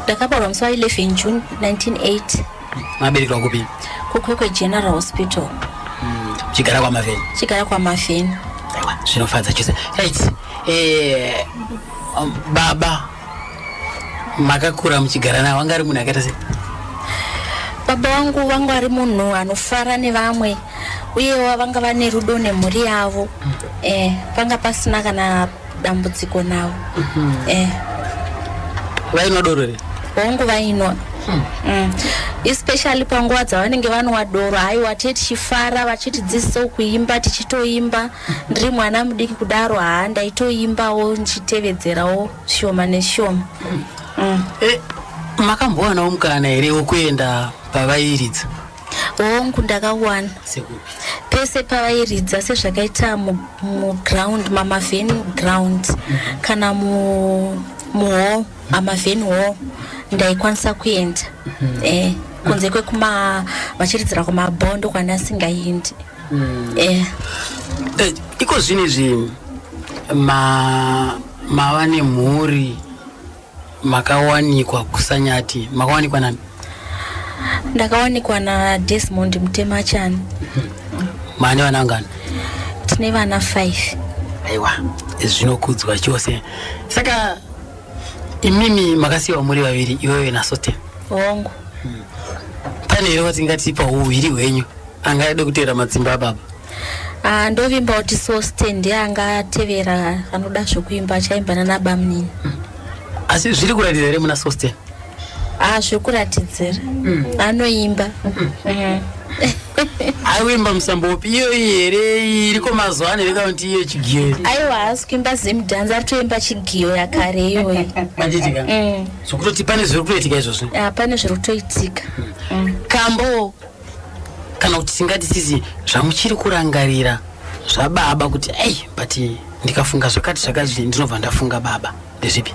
Speaker 9: Ndakabarwa musi wa11 June 1980.
Speaker 5: Maberekerwa kupi?
Speaker 9: KuKwekwe General Hospital.
Speaker 5: Chigara kwaMavheni?
Speaker 9: Chigara kwaMavheni.
Speaker 5: Aiwa, zvinofadza chose. Right, baba makakura muchigara navo, anga ari munhu akaita sei?
Speaker 9: Baba vangu vanga vari munhu anofara nevamwe, uyewo vanga vane rudo nemhuri yavo. Panga pasina kana dambudziko navo.
Speaker 5: Vainwa doro here?
Speaker 9: Hongu, vainwa. Especially panguva dzavanenge vanwa doro, haiwa, tee tichifara vachitidzidzisawo kuimba, tichitoimba. Ndiri mwana mudiki kudaro, haa, ndaitoimbawo ndichitevedzerawo shoma neshoma.
Speaker 5: Makambowanawo mukana here wekuenda pavairidza?
Speaker 9: Hongu, ndakawana.
Speaker 5: Sekupi?
Speaker 9: Pese pavairidza, sezvakaita muground, maMavheni ground, kana muhall, aMavheni Hall, ndaikwanisa kuenda. Kunze kwekuma vachiridzira kumabhondo kwandasingaendi.
Speaker 5: Iko zvino izvi mava nemhuri, makawanikwa kuSanyati, makawanikwa nani?
Speaker 9: Ndakawanikwa naDesmond Mutemachani.
Speaker 5: Mane vana vangani?
Speaker 9: Tine vana 5.
Speaker 5: Aiwa, zvinokudzwa chose. Saka imimi makasiyiwa muri vaviri, iwewe naSote?
Speaker 9: Hongu.
Speaker 5: Pane here watingati pauviri hwenyu angade kuteera matsimba ababa?
Speaker 9: Ah, ndovimba kuti Sosten ndiye angatevera, anoda zvokuimba, achaimbana nabamunini.
Speaker 5: Asi zviri kuratidza here muna Sosten?
Speaker 9: Ah, zviri kuratidzira, anoimba.
Speaker 5: Aiwimba musambo upi? Iyoyi here iriko mazuva ano here, kana kuti iyo chigiyo?
Speaker 9: Aiwa, haasi kuimba zimudhanzi, ari kutoimba chigiyo yakare iyoyi.
Speaker 5: Machitika. Zvokutoti pane zviri kutoitika izvozvo?
Speaker 9: Ah, pane zviri kutoitika.
Speaker 5: Kambo kana kuti tingati sisi zvamuchiri kurangarira zvababa kuti ei, but ndikafunga zvakati zvakati ndinobva ndafunga baba, ndezvipi?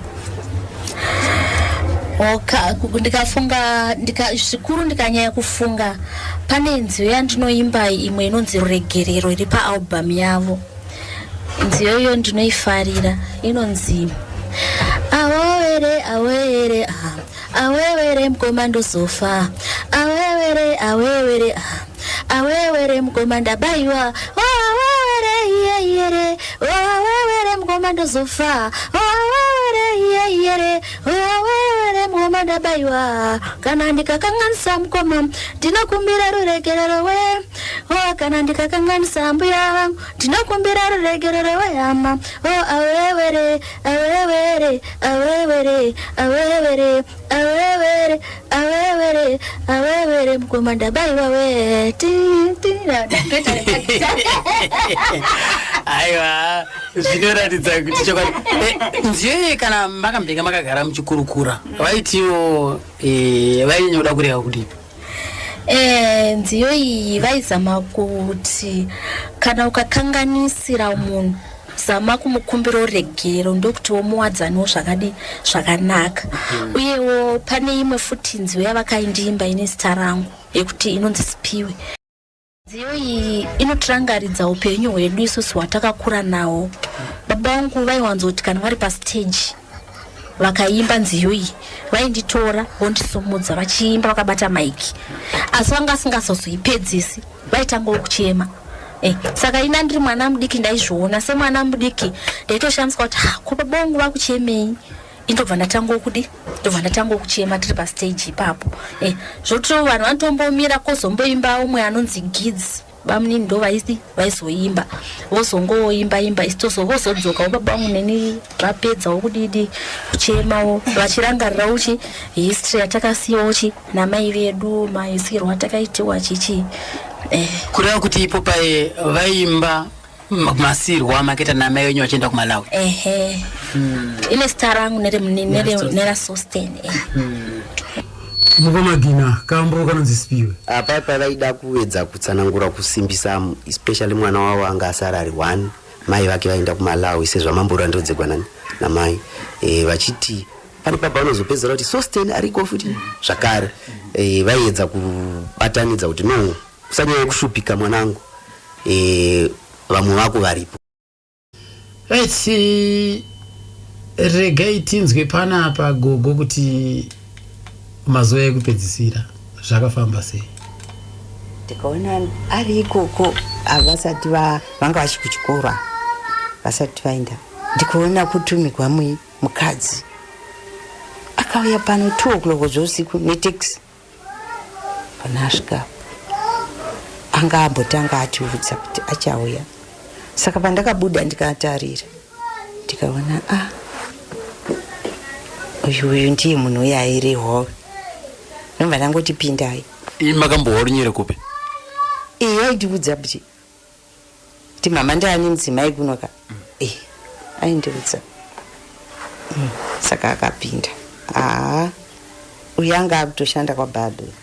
Speaker 9: Ndikafunga zvikuru, ndikanyanya kufunga, pane nziyo yandinoimba imwe inonzi Ruregerero, iri paalbum yavo. Nziyo iyo ndinoifarira, inonzi awewere awewere ah, awewere mukoma ndozofa, awewere awewere ah, awewere mukoma ndabayiwa, awewere iyeyere, awewere mukoma ndozofa, awewere iyeyere, awewere. mukoma ndabaiwa, kana ndikakanganisa mukoma ndinokumbira ruregerero we. O kana ndikakanganisa mbuya vangu ndinokumbira ruregerero we hama. O awewere awewere awewere awewere awewere awewere awewere mukoma ndabaiwa we. Ti ti
Speaker 5: Aiwa, zvinoratidza kuti chokwadi. Nziyo iyi kana makambenge makagara muchikurukura, vaitiwo vainyoda kureva kudii?
Speaker 9: Nziyo iyi vaizama kuti kana ukakanganisira munhu, zama kumukumbira ruregero, ndokuti womuwadzaniwo zvakadi zvakanaka. Uyewo pane imwe futi nziyo yavakaindiimba ine zita rangu yekuti inonzi Sipiwe. Nziyo iyi inotirangaridza upenyu hwedu isusu hwatakakura nawo. Baba vangu vaiwanzoti kana vari pasiteji vakaimba nziyo iyi, vainditora vondisumudza vachiimba vakabata maiki, asi vanga vasingazozoipedzisi, vaitangawo kuchema. Saka ina ndiri mwana mudiki ndaizviona semwana mudiki, ndaitoshamiswa kuti ha, ko baba vangu vakuchemei? Indobva ndatangawo kudi, ndobva ndatangawo kuchema tiri pastage ipapo. Zvoti vanhu vanotombomira, kozomboimba umwe anonzi Gids, bamunini ndo vaizoimba, vozongoimba imba, isi vozodzokawo baba vangu neni vapedzawo kudidi kuchemawo, vachirangarira uchi history yatakasiyawo chi namai vedu, maisirwo atakaitiwa chichi.
Speaker 5: Kureva kuti ipo paye vaimba masirwa makaita namai venyu vachienda kuMalawi?
Speaker 9: Ehe, ine zita rangu neraSosten.
Speaker 1: Mukomagina, kambo kanonzi Sipiwe.
Speaker 8: Apa vaida kuedza kutsanangura, kusimbisa especially mwana wavo anga asara ari one. Mai vake vaenda kuMalawi sezvamamborandodzegwa nani namai, vachiti pane papa vanozopedzera kuti Sosten ariko futi zvakare. Vaiedza kubatanidza kuti no, usanyanya kushupika mwanangu, vamwe vako varipo.
Speaker 1: Right, regai tinzwe panapa gogo kuti mazuva ekupedzisira zvakafamba sei.
Speaker 2: Ndikaona ari ikoko, havasati vanga vachi kuchikoro, vasati vaenda. Ndikaona kutumigwa mukadzi akauya pano 2 o'clock zveusiku netaxi. Pana asvika, anga ambotanga atiudza kuti achauya. Saka pandakabuda ndikatarira, ndikaona a uyu ndiye munhu uyo airehwa. Nobva ndangoti, "Pindai."
Speaker 5: Imi makambohwa runyere kupi?
Speaker 2: Iye aitiudza kuti mama, ndaani mudzimai kunoka. Aindiudza. Saka akapinda. Haa, uyu anga akutoshanda kwabhadhu.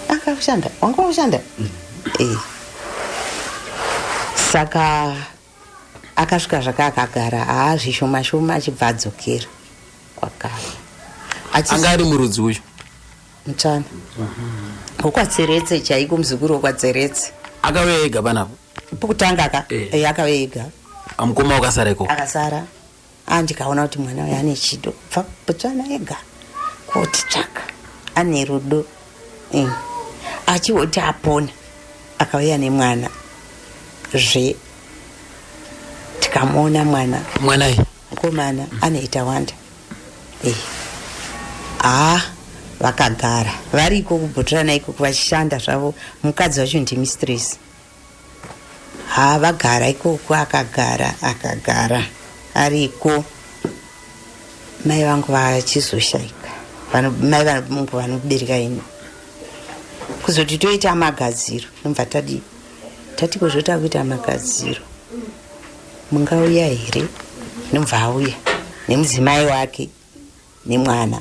Speaker 2: Anga akushanda, wanga kushanda. Saka akasvika zvaka akagara, haa, zvishoma shoma, achibva adzokera kwakare.
Speaker 5: Anga ari murudzi uyu?
Speaker 2: Mutsvana wokwaTseretse chaiko, muzukuru wokwaTseretse.
Speaker 5: Akauya ega panapo?
Speaker 2: Pokutanga ka. Akauya ega.
Speaker 5: Mukoma wakasara ikoko?
Speaker 2: Akasara. Andikaona kuti mwana uyu ane chido, kubva Botswana ega kotitsvaka, ane rudo. Achioti apona, akauya nemwana zve, tikamuona mwana.
Speaker 5: Mwanai?
Speaker 2: Mukomana anoita wanda. Haa, vakagara variko kuBotswana ikoko vachishanda zvavo. Mukadzi wacho ndimistress. Ha, vagara ikoko, akagara akagara ariko. Mai vangu vachizoshayika, mai vangu vanobereka ini, kuzoti toita magadziro, nobva tadii, tati kuzota kuita magadziro, mungauya here? Nobva auya nemudzimai wake nemwana,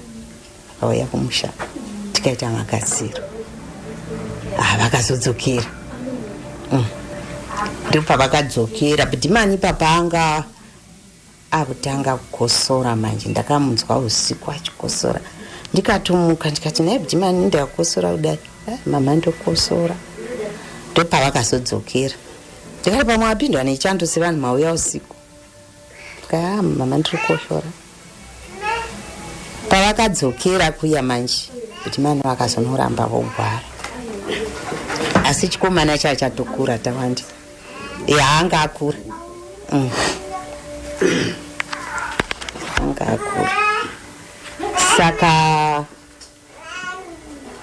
Speaker 2: akauya kumusha, tikaita magadziro. Ah, vakazodzokera. Ndopavakadzokera Bhudhimani papa anga akutanga kukosora manje. Ndakamunzwa usiku achikosora, ndikatomuka ndikati, "Nhai Bhudhimani, ndakukosora kudai?" "Eh, mama, ndokosora." Ndopavakazodzokera. Ndikati, "Pamwe apindwa nechando sevanhu mauya usiku." Ndikati, "Ah, mama, ndiri kukosora." Pavakadzokera kuya manje, kuti mani vakazonoramba vogwara, asi chikomana chachatokura tawandi. Anga akura. Anga akura. Saka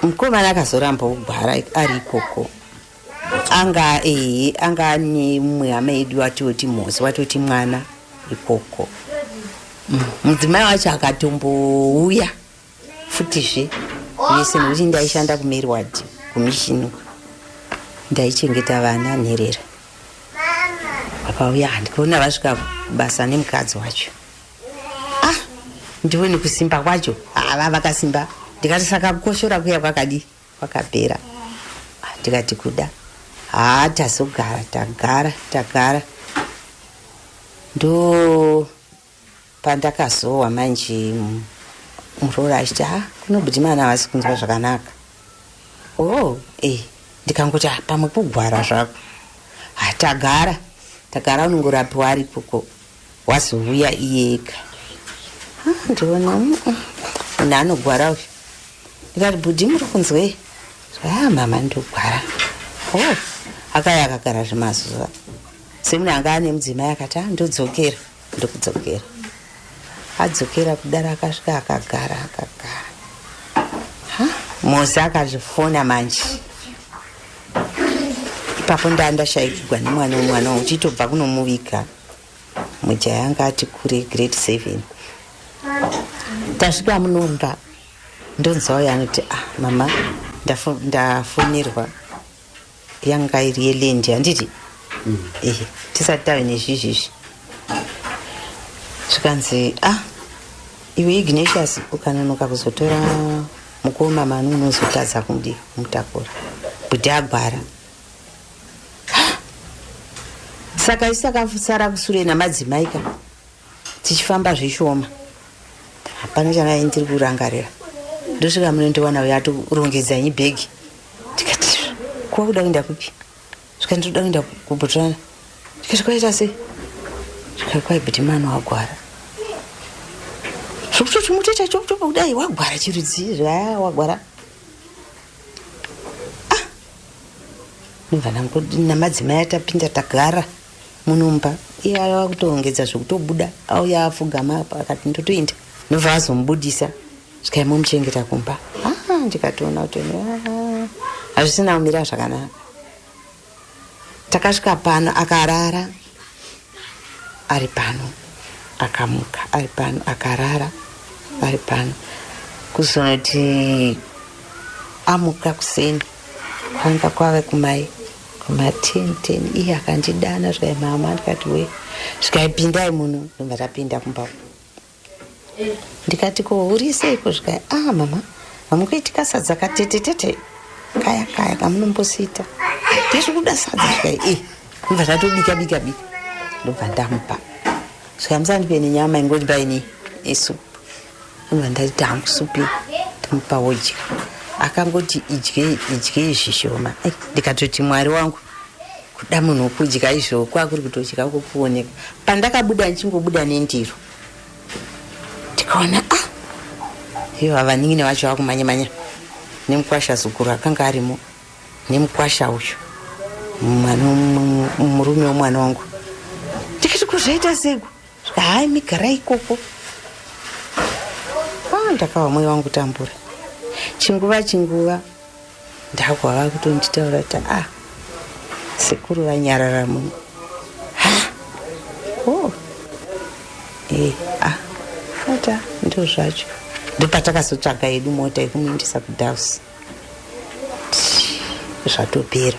Speaker 2: mukomana akazoramba kugwara ari ikoko. Anga ehe anga ane mumwe hama yedu watoti mhosi watoti mwana ikoko. Mudzimai wacho akatombouya futizve vese nekuti ndaishanda kuMaryWard kumishini ndaichengeta vana nherera. Vakauya handikuona vasvika basa nemukadzi wacho. Ah, ndione kusimba kwacho. Ava vakasimba. Ndikati saka kukoshora kuya kwakadii? Kwakapera. Ah, ndikati kuda. Haa tazogara tagara tagara. Ndo pandakazowa manje muroora achiti ha kuno bhuti mana havasi kunzwa zvakanaka. Oh, eh, ndikangoti ah, pamwe kugwara zvako. Ah, tagara tagara unongorapiwa ari ikoko. Wazouya iye ega. Ah, ndiona munhu anogwara uyu. Ndikati bhudhi muri kunzwei? Ah, mama ndogwara. Oh, akauya akagara zvemazuva. Semunhu anga ane mudzimai akati ah, ndodzokera, ndokudzokera. Adzokera kudaro akasvika akagara akagara. Ha, Mosi akazvifona manje. Ipapo ndandashaikigwa nemwana wemwana uchitobva kunomuviga. Mujaya anga ati kure grade 7. Tasvika munomba ndonzwa uyo anoti ah mama ndafonerwa yanga iri yelendi handiti ehe tisati tave nezvizvizvi zvikanzi ah iwe Ignatius ukanonoka kuzotora mukoma Manu unozotadza kumudi kumutakura bhudhi agwara. Saka isu takasara kusure namadzimai ka tichifamba zvishoma hapana chanai ndiri kurangarira. Ndosvika muno ndowana uyo atorongedza inyi bhegi ndikati kuwa kuda kuenda kupi zvika ndinoda kuenda kuBotswana ndikati kwaita sei zvikati kwai bhudhi Manu wagwara zvekutoti mutoita chokutopa kudai wagwara chirudzii zvaya wagwara. Ah ndobva namadzimai atapinda tagara munomba iye aiva kutorongedza zvekutobuda auya afugama apa akati ndotoenda ndobva azomubudisa zvikai momuchengeta kumba. Ah, ndikatoona kuti ah, hazvisina kumira zvakanaka. Takasvika pano akarara ari pano akamuka ari pano akarara ari pano kuzonoti amuka kuseni kwanga kwave kumai kuma 10 10 iye akandidana zvikai mama ndikati we zvikai pindai muno ndobva tapinda kumba ndikati ko uri seiko zvikai ah mama hamukuitika sadza katetetete kaya kaya kamunombosiita ndizvi kuda sadza zvikai e ndobva tatobika bika bika ndobva ndamupa zvikai musandipe nenyama ingoti paini isupu ndobva ndati hangu supu ndamupa wodya akangoti idye idye zvishoma ndikatoti mwari wangu kuda munhu wokudya izvo kwakuri kutodya kwokuoneka pandakabuda ndichingobuda nendiro ndikaona ah ivo vanin'ina vacho vakumanya manya nemukwasha zukuru akanga arimo nemukwasha uyu mwana murume wemwana wangu ndikati ko zvaita seiko hai migarai ikoko ah ndakawa moyo wangu tambura chinguva chinguva ndakwa vakutonditaura kuti ah sekuru vanyarara muno. Ha oh eh ah ata ndo zvacho ndopatakazotsvaga yedu mota yekumuendesa kuDoves zvatopera.